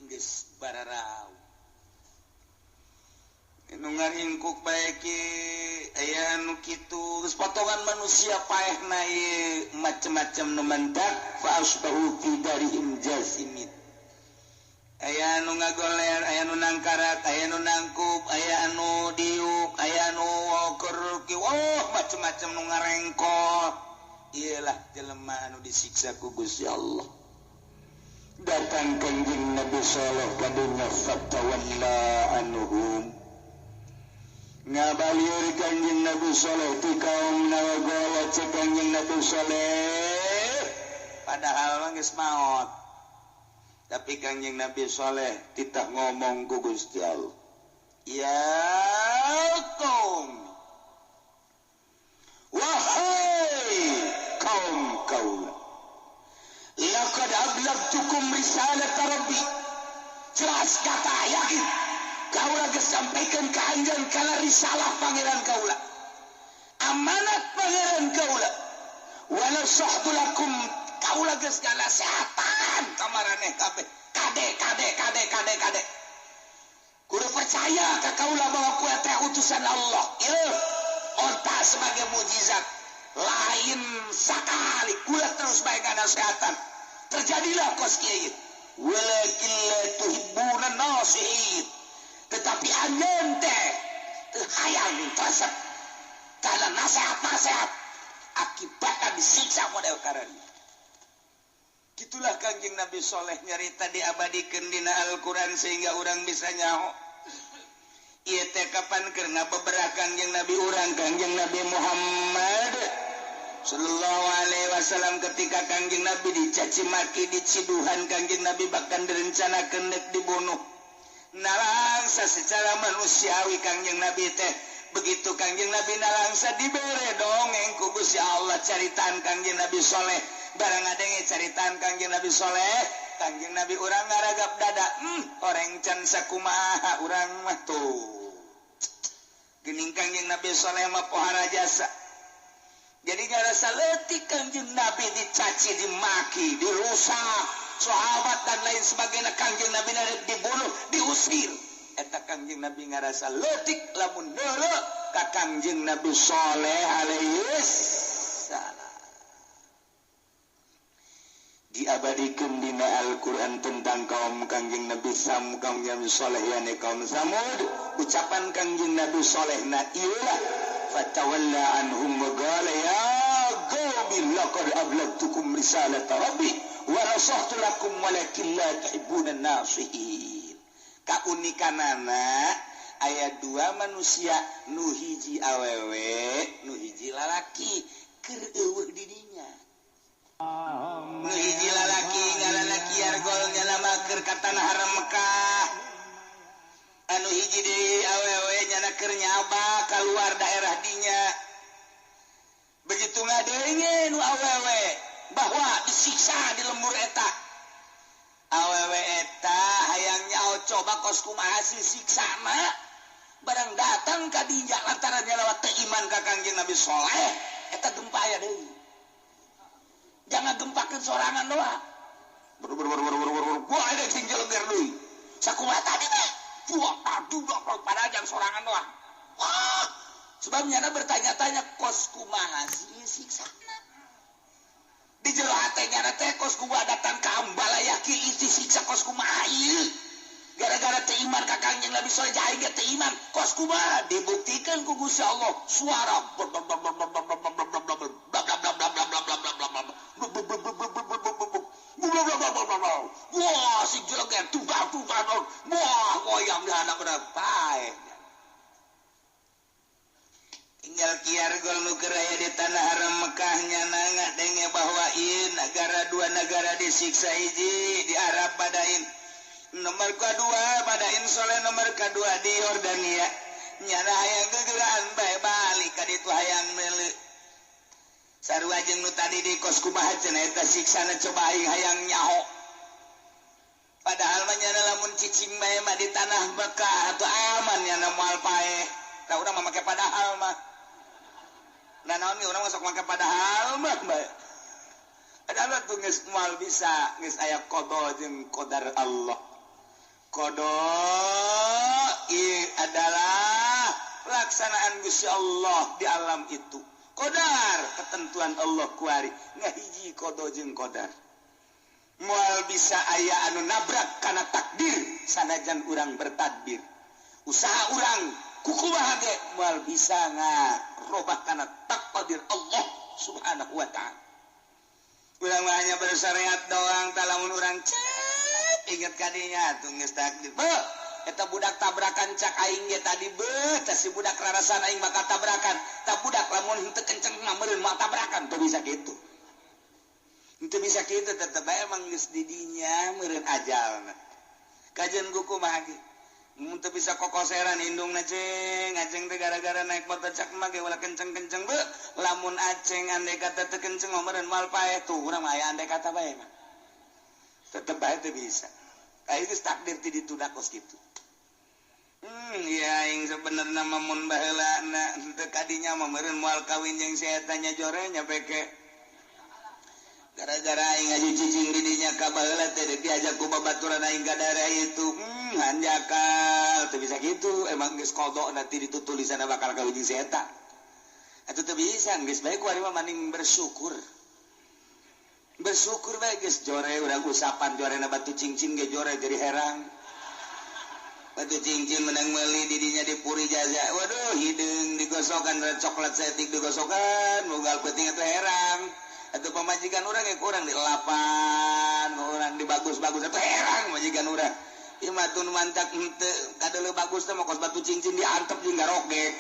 geus bararau. Nu ngaringkuk bae ki aya nu kitu geus potongan manusia paehna ieu macem-macem nu mendak fa asbahu fi darihim jasimin. Aya nu ngagoler, aya nu nangkarat, aya nu nangkup, aya nu diuk, aya nu keur, oh macem-macem nu ngarengkot. Iyalah jelema anu disiksa ku Gusti Allah. Datang Kangjeng Nabi Saleh ka dunya fatawalla anhum. Ngabalieur Kangjeng Nabi Saleh ti kaum nawagola cek Kangjeng Nabi Saleh, padahal mah geus maot. Tapi Kangjeng Nabi Saleh titah ngomong ku Gusti Allah. Ya kaum, wahai kaum kaula, laqad ablagtukum risalata rabbi. Jelas kata yakin kaula geus sampaikan ka anjeun kana risalah pangeran kaula, amanat pangeran kaula, wa nasahtu lakum, kaula geus nganasehatan ka maraneh kabeh. Kade kade kade kade kade kudu percaya ka kaula bahwa kue teh utusan Allah. Ieu onta sebagai mujizat lain sakali kula terus bae nganasehatan. Terjadilah kos kieu, walakin la tuhibbuna nasihin, tetapi anjeun teh teu hayang resep kana nasihat-nasihat, akibatna disiksa model karena. Gitulah Kangjeng Nabi Soleh nyarita diabadikeun dina Al-Qur'an sehingga urang bisa nyaho. Ieu teh kapan keur ngabeberah Kangjeng Nabi urang, Kangjeng Nabi Muhammad sallallahu alaihi wasallam, ketika Kangjeng Nabi dicaci maki, diciduhan Kangjeng Nabi, bahkan direncanakeun deuk dibunuh. Nalangsa secara manusiawi Kangjeng Nabi teh, begitu Kangjeng Nabi nalangsa dibere dongeng ku Gusti Allah caritaan Kangjeng Nabi Soleh. Barang ngadenge caritaan Kangjeng Nabi Soleh, Kangjeng Nabi urang ngaragap dada, orang can sakumaha urang mah tuh. Geuning Kangjeng Nabi Soleh mah pohara jasa. Jadi ngarasa leutik Kangjeng Nabi dicaci, dimaki, dirusak, sahabat dan lain sebagainya, Kangjeng Nabi narek dibunuh, diusir. Eta Kangjeng Nabi ngarasa leutik lamun deuleu ka Kangjeng Nabi Soleh alaihi salam. Diabadikeun dina Al-Qur'an tentang kaum Kangjeng Nabi Sam, Kangjeng Nabi Soleh yani kaum Samud. Ucapan Kangjeng Nabi Soleh na ieulah fatawalla anhum wa qala ya qaumi laqad ablagtukum risalata rabbi wa nasahtu lakum walakin la tuhibbuna nasihin. Kaunikanana aya dua manusia, nu hiji awewe, nu hiji lalaki, keur eueuh di dinya. Nu hiji lalaki ngaranna Kiargol nyana mah keur ka tanah haram Mekah. Anu hiji deui awewe nyana keur nyaba kaluar daerah dinya. Begitu ngadenge nu awewe bahwa disiksa di lembur eta. Awewe eta hayang nyaho coba kos kumaha sih siksana. Barang datang ka dinya lantaran nyalawa teu iman ka Kangjeng Nabi Soleh, eta gempa aya deui. Jangan gempakeun sorangan doang. Ber ber ber ber ber ber. Gua ada sing jeleger deui. Sakumaha tadi teh? Buah aduh padahal jang sorangan doang. Wah, sebab nyana bertanya-tanya kos kumaha sih siksana. Di jero hate nyana teh kos kumaha datang ka ambalaya ki isi siksa kos kumaha ieu. Gara-gara teu iman ka Kangjeng Nabi Soleh aing ge teu iman kos kumaha dibuktikan ku Gusti Allah suara wah si jeleger tubah tubah wah goyang di hadap pae tinggal kiar gol nu keur aya di tanah haram Mekah nyana ngadenge bahwa ieu nagara dua nagara disiksa hiji di Arab padain nomor kedua padain Soleh nomor kedua di Yordania nyana hayang gegeran bae balik ka ditu hayang meuli sarua jeung nu tadi di kos kumaha cenah eta siksana coba aing hayang nyaho padahal mah nyana lamun cicing bae mah di tanah Mekah atuh aman nyana moal paeh tah urang mah make padahal mah nah naon ge urang mah sok make padahal mah bae padahal tuh geus moal bisa geus aya qada jeung qadar Allah. Qada adalah pelaksanaan Gusti Allah di alam itu. Qadar ketentuan Allah kuari ngahiji qada jeung qadar. Moal bisa aya anu nabrak kana takdir sanajan urang bertadbir. Usaha urang kukumaha ge moal bisa ngarobah kana takdir Allah Subhanahu wa ta'ala. Urang mah hanya bersyariat doang tah lamun urang ingat kadinya tuh geus takdir. Beuh, eta budak tabrakan cak aing ge tadi beuh, tah si budak rarasan aing bakal tabrakan. Tah budak lamun henteu kenceng mah meureun moal tabrakan, teu bisa kitu. Henteu bisa kitu tetep bae emang geus di dinya meureun ajalna. Kajeun kumaha ge? Mun teu bisa kokoseran indungna ceng, aceng teh gara-gara naik motor cak mah ge ulah kenceng-kenceng beuh, lamun aceng andai kata teu kenceng mah meureun moal paeh tuh urang mah aya andai kata bae mah. Tetep bae teu bisa. Aing geus takdir ti ditunda kos kitu. Ya aing sebenarna mah mun baheulana henteu kadinya mah meureun moal kawin jeung si eta nya jore nya peke. Gara-gara aing ngaju cicing di dinya ka baheula teh diajak ku babaturan aing ka daerah itu. Hanjakal teu bisa kitu emang geus kodok nanti ditutulisanna bakal kawin jeung si eta. Atuh teu bisa geus bae ku ari mah maning bersyukur. Bersyukur bae geus jore urang usapan jorena batu cincin ge jore jadi herang. Batu cincin menang meuli di dinya di puri jaza. Waduh hideung digosokan coklat setik digosokan mogal penting atuh herang. Atuh pamajikan urang ge kurang di lapan, urang di bagus-bagus atuh herang majikan urang. Ieu mah tun mantak henteu kadeuleu bagus teh mah kos batu cincin diantep jeung garogek.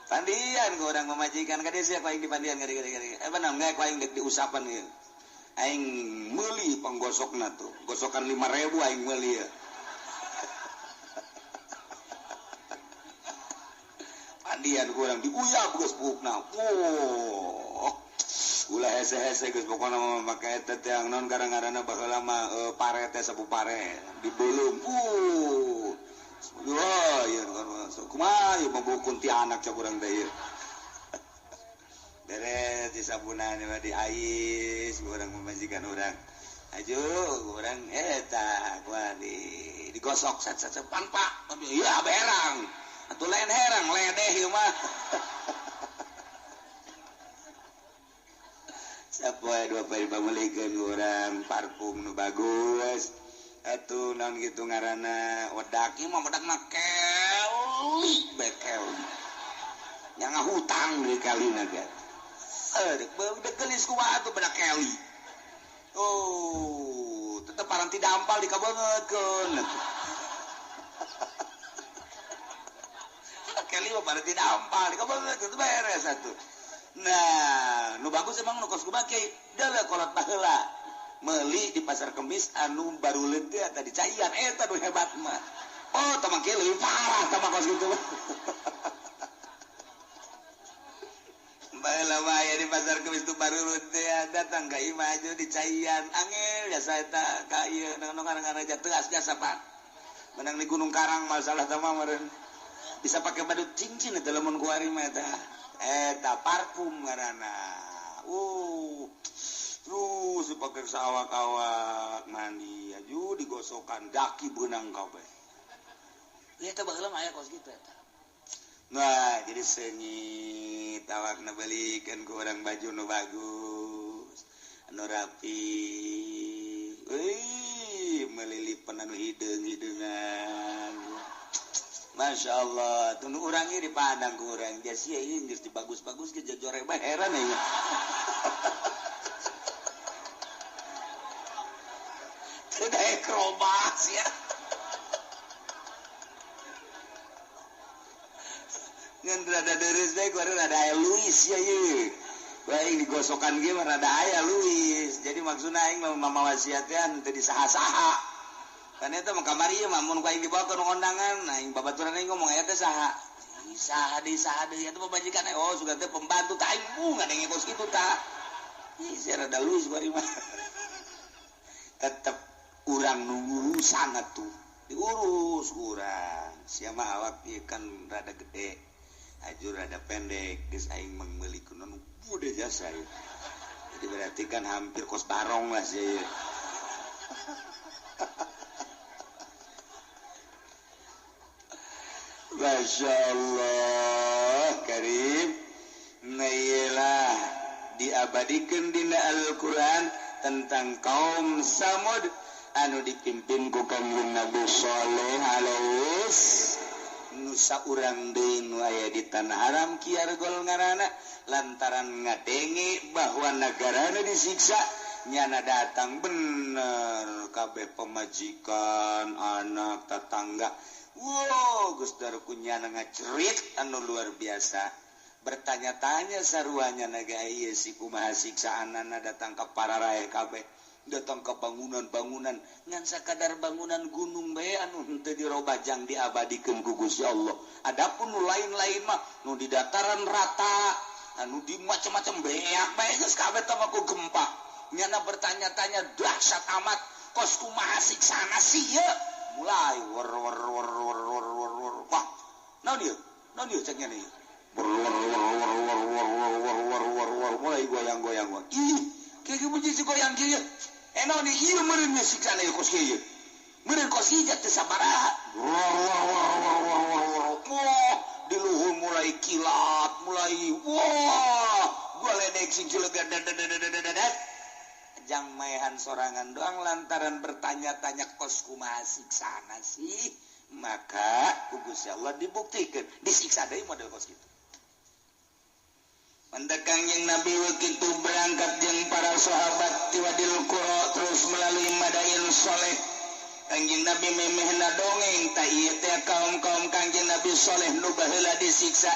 Pandian ku urang memajikan ka dieu ku aing dipandian ka dieu. Benar nggak ku aing dek diusapan ieu. Aing meuli panggosokna tuh. Gosokan 5.000 aing meuli ya. Pandian ku urang diuyap geus buukna. Oh. Ulah hese-hese geus pokona mah make eta teh naon gara-garana baheula mah pare teh sapu pare dibeuleum. Wah, ieu kumaha ieu mah kuntianak cak urang teh ieu. Beres disabunan mah diais urang pamajikan urang. Aju urang eta kumaha di digosok sat sat pan pak. Ieu berang. Atuh lain herang ledeh ieu mah. Sapoe dua poe pameulikeun urang parfum nu bagus. Atuh naon gitu ngaranna wedak ieu mah wedak mah keli bekel. Nya ngahutang deui kalina ge. Dek geulis kumaha atuh bedak keli. Oh, tetep paranti dampal dikabeungeutkeun. Keli mah paranti dampal dikabeungeutkeun beres atuh. Nah, nu bagus emang nu kos kumaha kiai deuleu kolot baheula. Meuli di pasar Kemis anu baru teh eta dicaian eta nu hebat mah. Oh, tah mah leuwih parah tah mah kos kitu mah. Baheula mah aya di pasar Kemis tu baru teh datang ka imah aju dicaian angel biasa eta ka ieu naon ngaranna teas jasa Pak. Menang di Gunung Karang masalah tah mah meureun. Bisa pakai badut cincin eta lamun kuari mah eta. Eta parfum ngaranna. Terus dipakai sawak-awak mandi. digosokan daki beunang kabeh. Ieu teh baheula mah aya kos kitu eta. Nah, jadi seungit awakna belikeun ku urang baju nu bagus, anu rapi. Euy, melilipan anu hideung-hideungan. Masya Allah, tunu urang ieu dipandang ku urang. Dia sia ieu geus dibagus-bagus ge jajore bae heran ya. Teu daek robah sia. Ngan rada deureuh bae ku rada aya Luis ya ieu. Bae digosokan ge mah rada aya Luis. Jadi maksudna aing mah mama wasiatnya teu disaha-saha. Kan eta mah kamari ieu mah mun ku aing dibawa ke undangan, aing babaturan aing ngomong aya teh saha. Saha deui saha deui eta pamajikan oh sugan teh pembantu tah aing bunga ngadenge kos kitu tah. Ih sia rada Luis bari mah. Tetep urang nu ngurusan atuh. Diurus urang. Sia mah awak ieu kan rada gede. Ajur rada pendek geus aing meuli kuno bude jasa ieu. Jadi berarti kan hampir kos barong lah sia ieu. Masya Allah Karim. Nah iyalah diabadikan dina Al-Quran tentang kaum Samud anu dipimpin ku Kangjeng Nabi Shaleh alaihi nusa urang deui nu aya di tanah haram Kiargol ngaranna lantaran ngadenge bahwa nagarana disiksa nyana datang bener kabeh pemajikan anak tetangga. Wow, geus daruku nyana ngacerit anu luar biasa. Bertanya-tanya saruanya naga ieu si kumaha siksaanana datang ka pararae kabeh, datang ka bangunan-bangunan ngan sakadar bangunan gunung bae anu henteu dirobajang diabadikeun ku Gusti Allah. Adapun nu lain-lain mah nu di dataran rata, anu di macam-macam beak bae geus kabeh teh mah ku gempa. Nyana bertanya-tanya dahsyat amat kos kumaha siksana sih ieu. Mulai wer wer wer wer wer wer wer wah naon ieu naon ieu cek nya ieu wer wer wer wer wer wer wer wer wer wer mulai goyang-goyang ih kieu bunyi si goyang kieu eh naon ieu meureun siksana ieu kos kieu meureun kos ieu teh sabaraha wer wer wer wer wer wer wer wah di luhur mulai kilat mulai wah gua ledek sing cilegan dadat jang maehan sorangan doang lantaran bertanya-tanya kos kumaha siksana sih maka ku Gusti Allah dibuktikan disiksa deui model kos kitu. Mendekang yang Nabi kitu berangkat jeung para sahabat ti Wadil Qura terus melalui Madain Soleh. Kangjeng Nabi memehna dongeng tah ieu teh kaum-kaum Kangjeng Nabi Soleh nu baheula disiksa.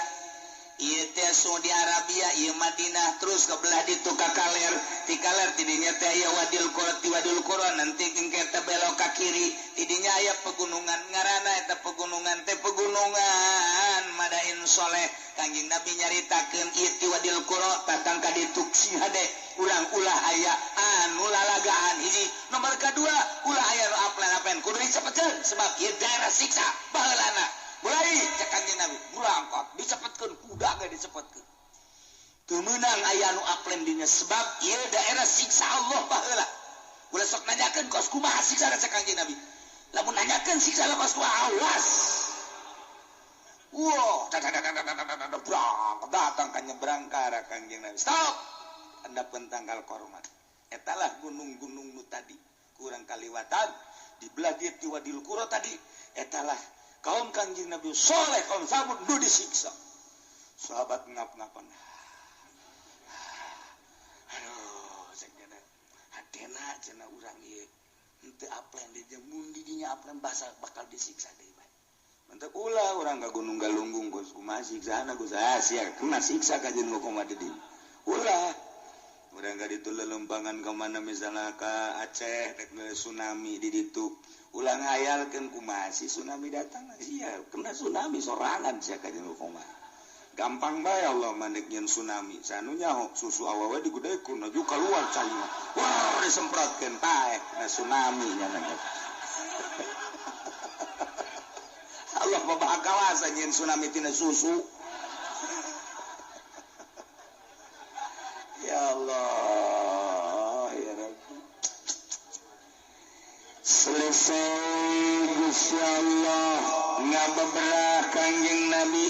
Ieu teh Saudi Arabia, ieu Madinah terus ke belah ditu ka kaler, ti kaler tidinya teh aya Wadil Qura, ti Wadil Qura nanti engke teh belok ka kiri, tidinya aya pegunungan ngaranna eta pegunungan teh pegunungan Madain Soleh. Kangjeng Nabi nyaritakeun ieu ti Wadil Qura datang ka ditu sing hade urang ulah aya anu lalagaan hiji, nomor kadua ulah aya nu aplen-aplen kudu dicepetkeun sebab ieu daerah siksa baheulana. Mulai cek Kangjeng Nabi berangkat dicepetkeun kuda ge dicepetkeun teu meunang aya nu aplen dinya sebab ieu daerah siksa Allah baheula. Ulah sok nanyakeun kos kumaha siksa cek Kangjeng Nabi. Lamun nanyakeun siksa kos kumaha awas. Wah, datang ka nyebrang ka arah Kangjeng Nabi. Stop. Handapeun tangkal korma. Etalah gunung-gunung nu tadi kurang kaliwatan di belah dieu ti Wadil Qura tadi etalah kaum Kangjeng Nabi Soleh kaum Samud nu disiksa. Sahabat ngap-ngapan. Aduh, cek cenah. Hatena cenah urang ieu henteu aplen di mun di dinya aplen basa bakal disiksa deui bae. Mantap ulah urang ka Gunung Galunggung geus kumaha siksana geus sia kena siksa ka jeung kumaha di dinya. Ulah urang ka ditu lelempangan ka mana misalnya ka Aceh rek tsunami di ditu. Ulah ngayalkeun kumaha si tsunami datang sia kena tsunami sorangan sia ka jeung kumaha. Gampang bae Allah mandek nyeun tsunami. Sanu nyaho susu awewe digudekeun aju kaluar cai mah. Wah disemprotkeun paeh kena tsunami nya. Allah mah kawasa nyeun tsunami tina susu. Ya Allah ya Rabbi. Selesai Gusti Allah ngabeberah Kangjeng Nabi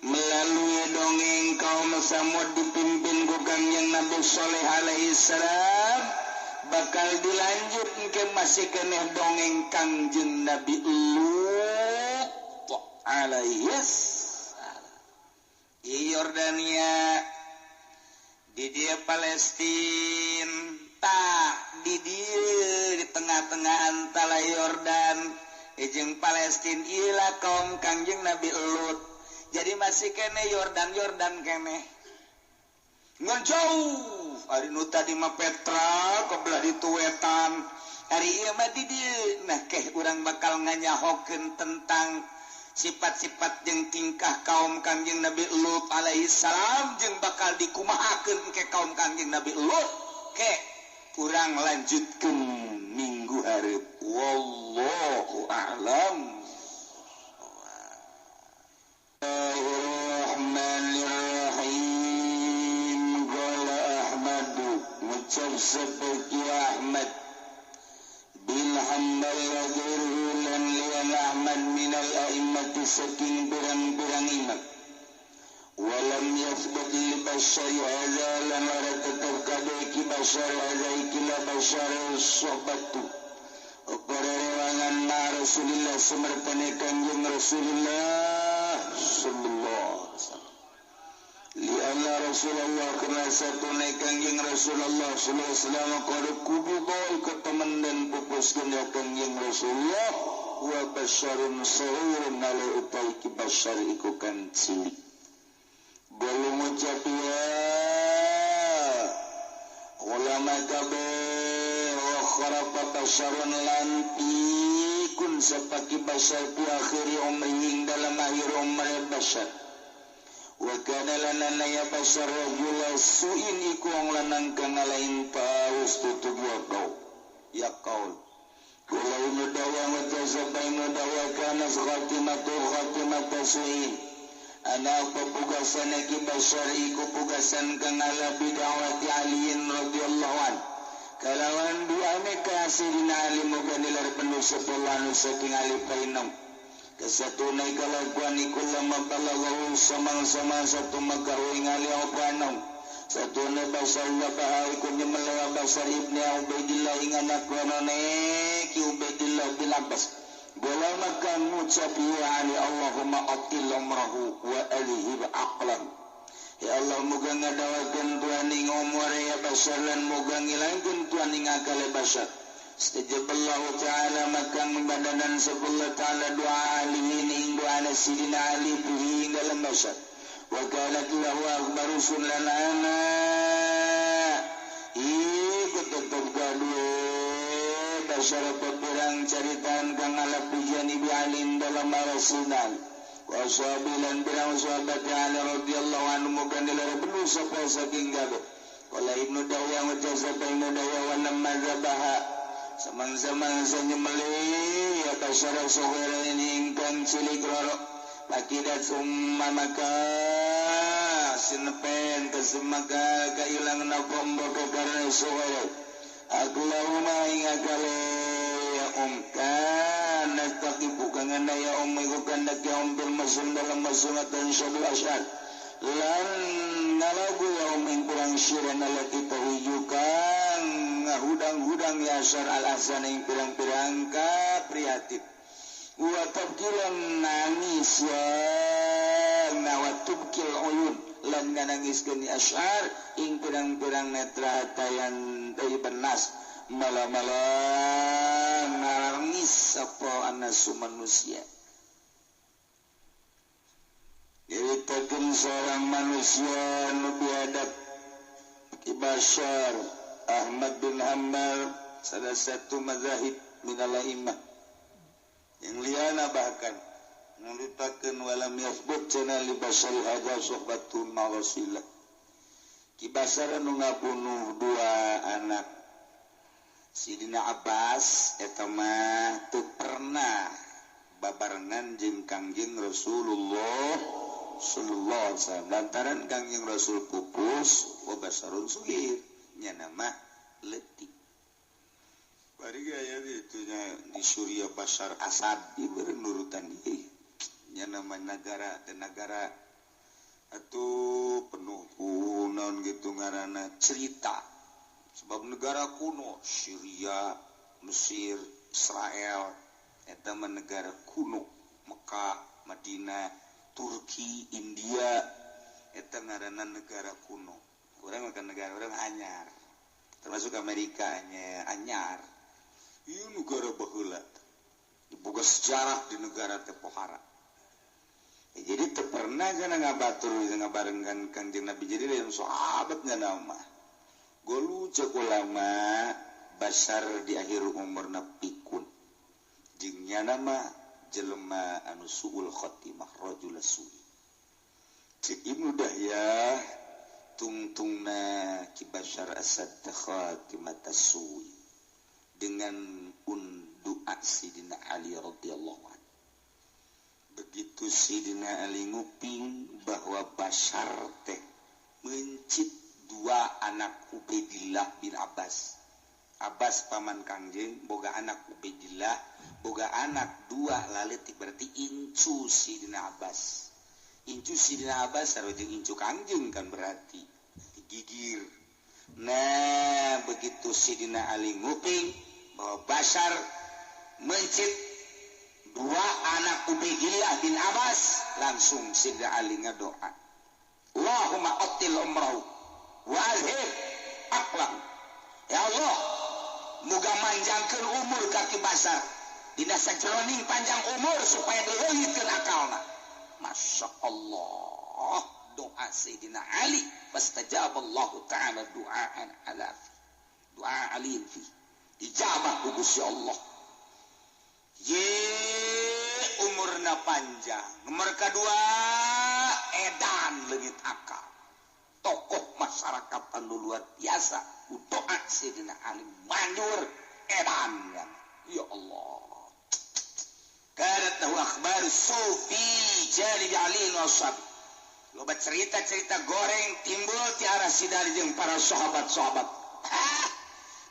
melalui dongeng kaum Samud dipimpin ku Kangjeng Nabi Sholeh alaihi salam, bakal dilanjut ke masih keneh dongeng Kangjeng Nabi Lut alaihi salam. Di Yordania, di dia Palestina, tak di dia di tengah-tengah antara Yordan jeung Palestina ilah kaum Kangjeng Nabi Lut. Jadi masih kene Yordan Yordan kene ngan jauh ari nu tadi mah Petra kebelah ditu wetan, ari ieu mah di dieu. Nah keh urang bakal nganyahokeun tentang sifat-sifat jeung tingkah kaum Kangjeng Nabi Lut alaihi salam jeung bakal dikumahakeun ke kaum Kangjeng Nabi Lut. Ke kurang lanjutkan minggu hareup. Wallahu a'lam. Bismillahirrahmanirrahim. Qala Ahmadu ngucap seperti Ahmad bin Hanbal wa ghairuhu lan liyan Ahmad minal a'immati saking pirang-pirang imam. Walam yathbut li bashari hadza lan ora tetep kabeh ki bashar hadza iki la bashar sohbatu apa rewangan ma Rasulullah sumertane Kangjeng Rasulullah sallallahu alaihi wasallam. Li anna Rasulullah kana satune Kangjeng Rasulullah sallallahu alaihi wasallam qad kubida iku temen dan pupuskeun Kangjeng Rasulullah wa basharun sahirun ala utai ki bashar iku kan cilik. Belum ucap ya ulama kabeh wa kharafa basharun lan pikun sapaki bashar fi akhiri umrihi dalam akhir umur bashar. Wa kana lana ya bashar rajula su'in iku wong lanang kang ngalain paus tutug ya kau ya kaul. Kula nudawa wa tasabai nudawa kana khatimatu khatimatu su'in. Ana pepugasan ki bashar iku pugasan kang ala bid'awati aliin radhiyallahu an. Kalawan duane ka Sayyidina Ali muga nilar penuh sepuluh saking Ali painong. Kesatune kalakuan iku lama balaghahu samang-samang satu makahu ing Ali apa anong. Satune bashar wa baha iku nyemelewa Bashar ibni Ubaidillah ing anak wanone ki Ubaidillah bin Abbas. Bola maka ngucap ya Ali Allahumma atil umrahu wa alihi wa aqlan. Ya Allah muga ngadawakeun Tuhan ing umure ya bashar lan muga ngilangkeun Tuhan ing akale bashar. Istajaballahu ta'ala maka ngibadanan sepuluh ta'ala doa Ali ing doa Sidina Ali fihi ing dalam bashar. Wa qalat lahu akbaru sunan ana iku tetep gaduh bashar pirang caritaan kang ala pujian Ibu Ali dalam rasulan wa sahabilan pirang sahabat Ali radhiyallahu anhu muga nilar penuh sapa saking gabe. Qala Ibnu Dawya wa jazaba Ibnu Dawya wa lamma zabaha samang-samang sanyemeli ya bashar saghira ingkang cilik loro pakidat summa maka sinepen kesemaka kailang napa mbok karena saghira. Allahumma ingakale ya kana taqibu kang ya iku kandak ya bil masum dalam masumatan syadul asyad lan ngalagu ya ing kurang syiran ala kita kang hudang-hudang ya asyar al ahsan ing pirang-pirang ka prihatin wa tabkilan nangis ya wa tubkil uyun lan nganangiskeun asyar ing pirang-pirang netra hatayan tayyiban nas mala-mala nangis sapa anasu manusia. Nyaritakeun seorang manusia nu biadab Ki Bashar Ahmad bin Hanbal salah satu mazahib minal a'immah yang liana bahkan nyaritakeun walam yathbut cenah li bashari hadza suhbatun ma rasulillah. Ki Bashar nu ngabunuh dua anak Sidina Abbas eta mah teu pernah babarengan jeung Kangjeng Rasulullah sallallahu alaihi wasallam lantaran Kangjeng Rasul pupus wa basarun sugir nya nama leutik. Bari gaya itunya di Suriah Bashar Assad ieu nurutan ieu nya nama negara dan negara atuh penuh ku naon gitu ngaranna cerita sebab negara kuno Syria, Mesir, Israel eta mah negara kuno Mekah, Madinah, Turki, India eta ngaranna negara kuno. Urang mah negara urang anyar termasuk Amerika nya anyar. Ieu negara baheula diboga sejarah di negara teh pohara. Ya, jadi teu pernah cenah ngabatur ngabarengkan Kangjeng Nabi jadi lain sahabat nya mah. Golu cek ulama Basar di akhir umurna pikun. Jeung nyana mah jelema anu suul khotimah rajul su'i. Cek Ibnu Dahyah tungtungna Ki Bashar Asad khatimat su'i dengan doa Sidina Ali radhiyallahu anhu. Begitu Sidina Ali nguping bahwa Bashar teh mencit dua anak Ubaidillah bin Abbas. Abbas paman Kangjeng boga anak Ubaidillah, boga anak dua laletik berarti incu Sidina Abbas. Incu Sidina Abbas sarua jeung incu Kangjeng kan berarti digigir. Nah, begitu Sidina Ali nguping bahwa Bashar mencit dua anak Ubaidillah bin Abbas, langsung Sidina Ali ngadoa, Allahumma atil umrahu wa azhib aqlahu. Ya Allah, muga manjangkeun umur ka Ki Bashar dina sajeroning panjang umur supaya dileungitkeun akalna. Masya Allah, doa Sayyidina Ali fastajaballahu ta'ala du'aan ala doa Ali fi ijabah ku Gusti Allah. Ye umurna panjang, nomor kedua edan leungit akal. Tokoh masyarakat anu luar biasa doa Sayyidina Ali manjur edan. Ya Allah. Kanat lahu akhbar sufi jali Ali wasab. Loba cerita-cerita goreng timbul ti arah Sidali jeung para sahabat-sahabat.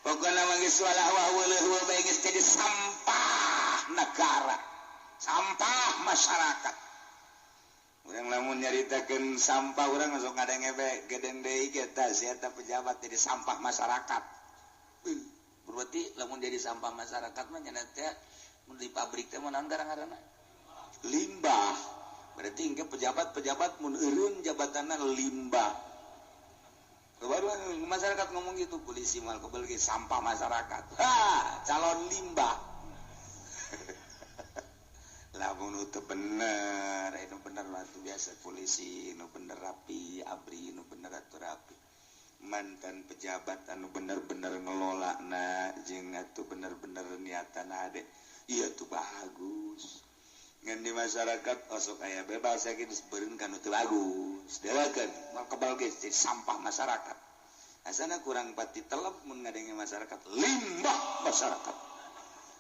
Pokona mah geus walah wah bae geus jadi sampah negara, sampah masyarakat. Urang lamun nyaritakeun sampah urang sok ngadenge bae gedeng deui ge tah si eta pejabat jadi sampah masyarakat. Berarti lamun jadi sampah masyarakat mah nya teh mun di pabrik teh mun naon garang-garana? Limbah. Berarti engke pejabat-pejabat mun eureun jabatanna limbah. Baru masyarakat ngomong gitu, polisi mal kebel ge sampah masyarakat. Ha, calon limbah. Lamun teu bener, nu bener mah tuh biasa polisi, nu bener rapi, abri nu bener atuh rapi. Mantan pejabat anu bener-bener ngelolana jeung atuh bener-bener niatan hade. Iya tuh bagus. Ngan di masyarakat osok aya bebas sakitu beureun ka nu teu bagus. Delakeun mal kebal ge sampah masyarakat. Asana kurang pati telep mun ngadenge masyarakat, limbah masyarakat.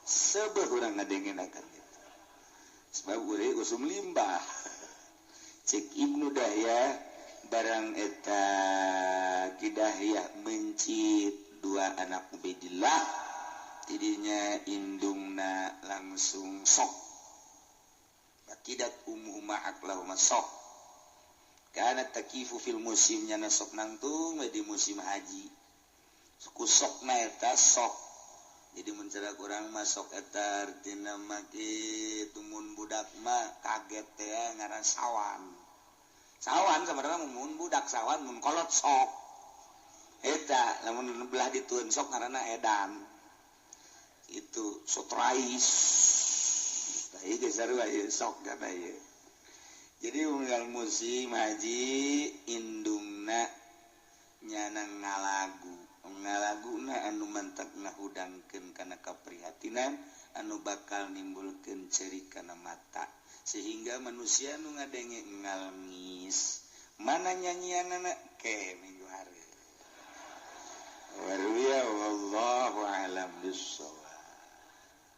Sebeuh urang ngadengenakeun kitu. Sebab urang usum limbah. Cek Ibnu Dahyah barang eta Kidahyah mencit dua anak Ubaidillah tidinya indungna langsung sok. Bakidat ummuhuma aqlahuma sok. Kana takifu fil musim nyana sok nangtung di musim haji. Suku sok na eta sok. Jadi mun cara urang mah sok eta artina mah kitu mun budak mah kaget teh ngaran sawan. Sawan sebenarnya mun budak sawan mun kolot sok. Eta lamun belah ditueun sok ngaranna edan. Itu sotrais. Tah ieu geus sarua ieu sok kana ieu. Jadi unggal musim haji indungna nyana ngalagu. Ngalaguna anu mantak ngahudangkeun kana kaprihatinan anu bakal nimbulkeun ceri kana mata sehingga manusia nu ngadenge ngalmis mana nyanyianana ke minggu hari. Waruya wallahu alam bissawab.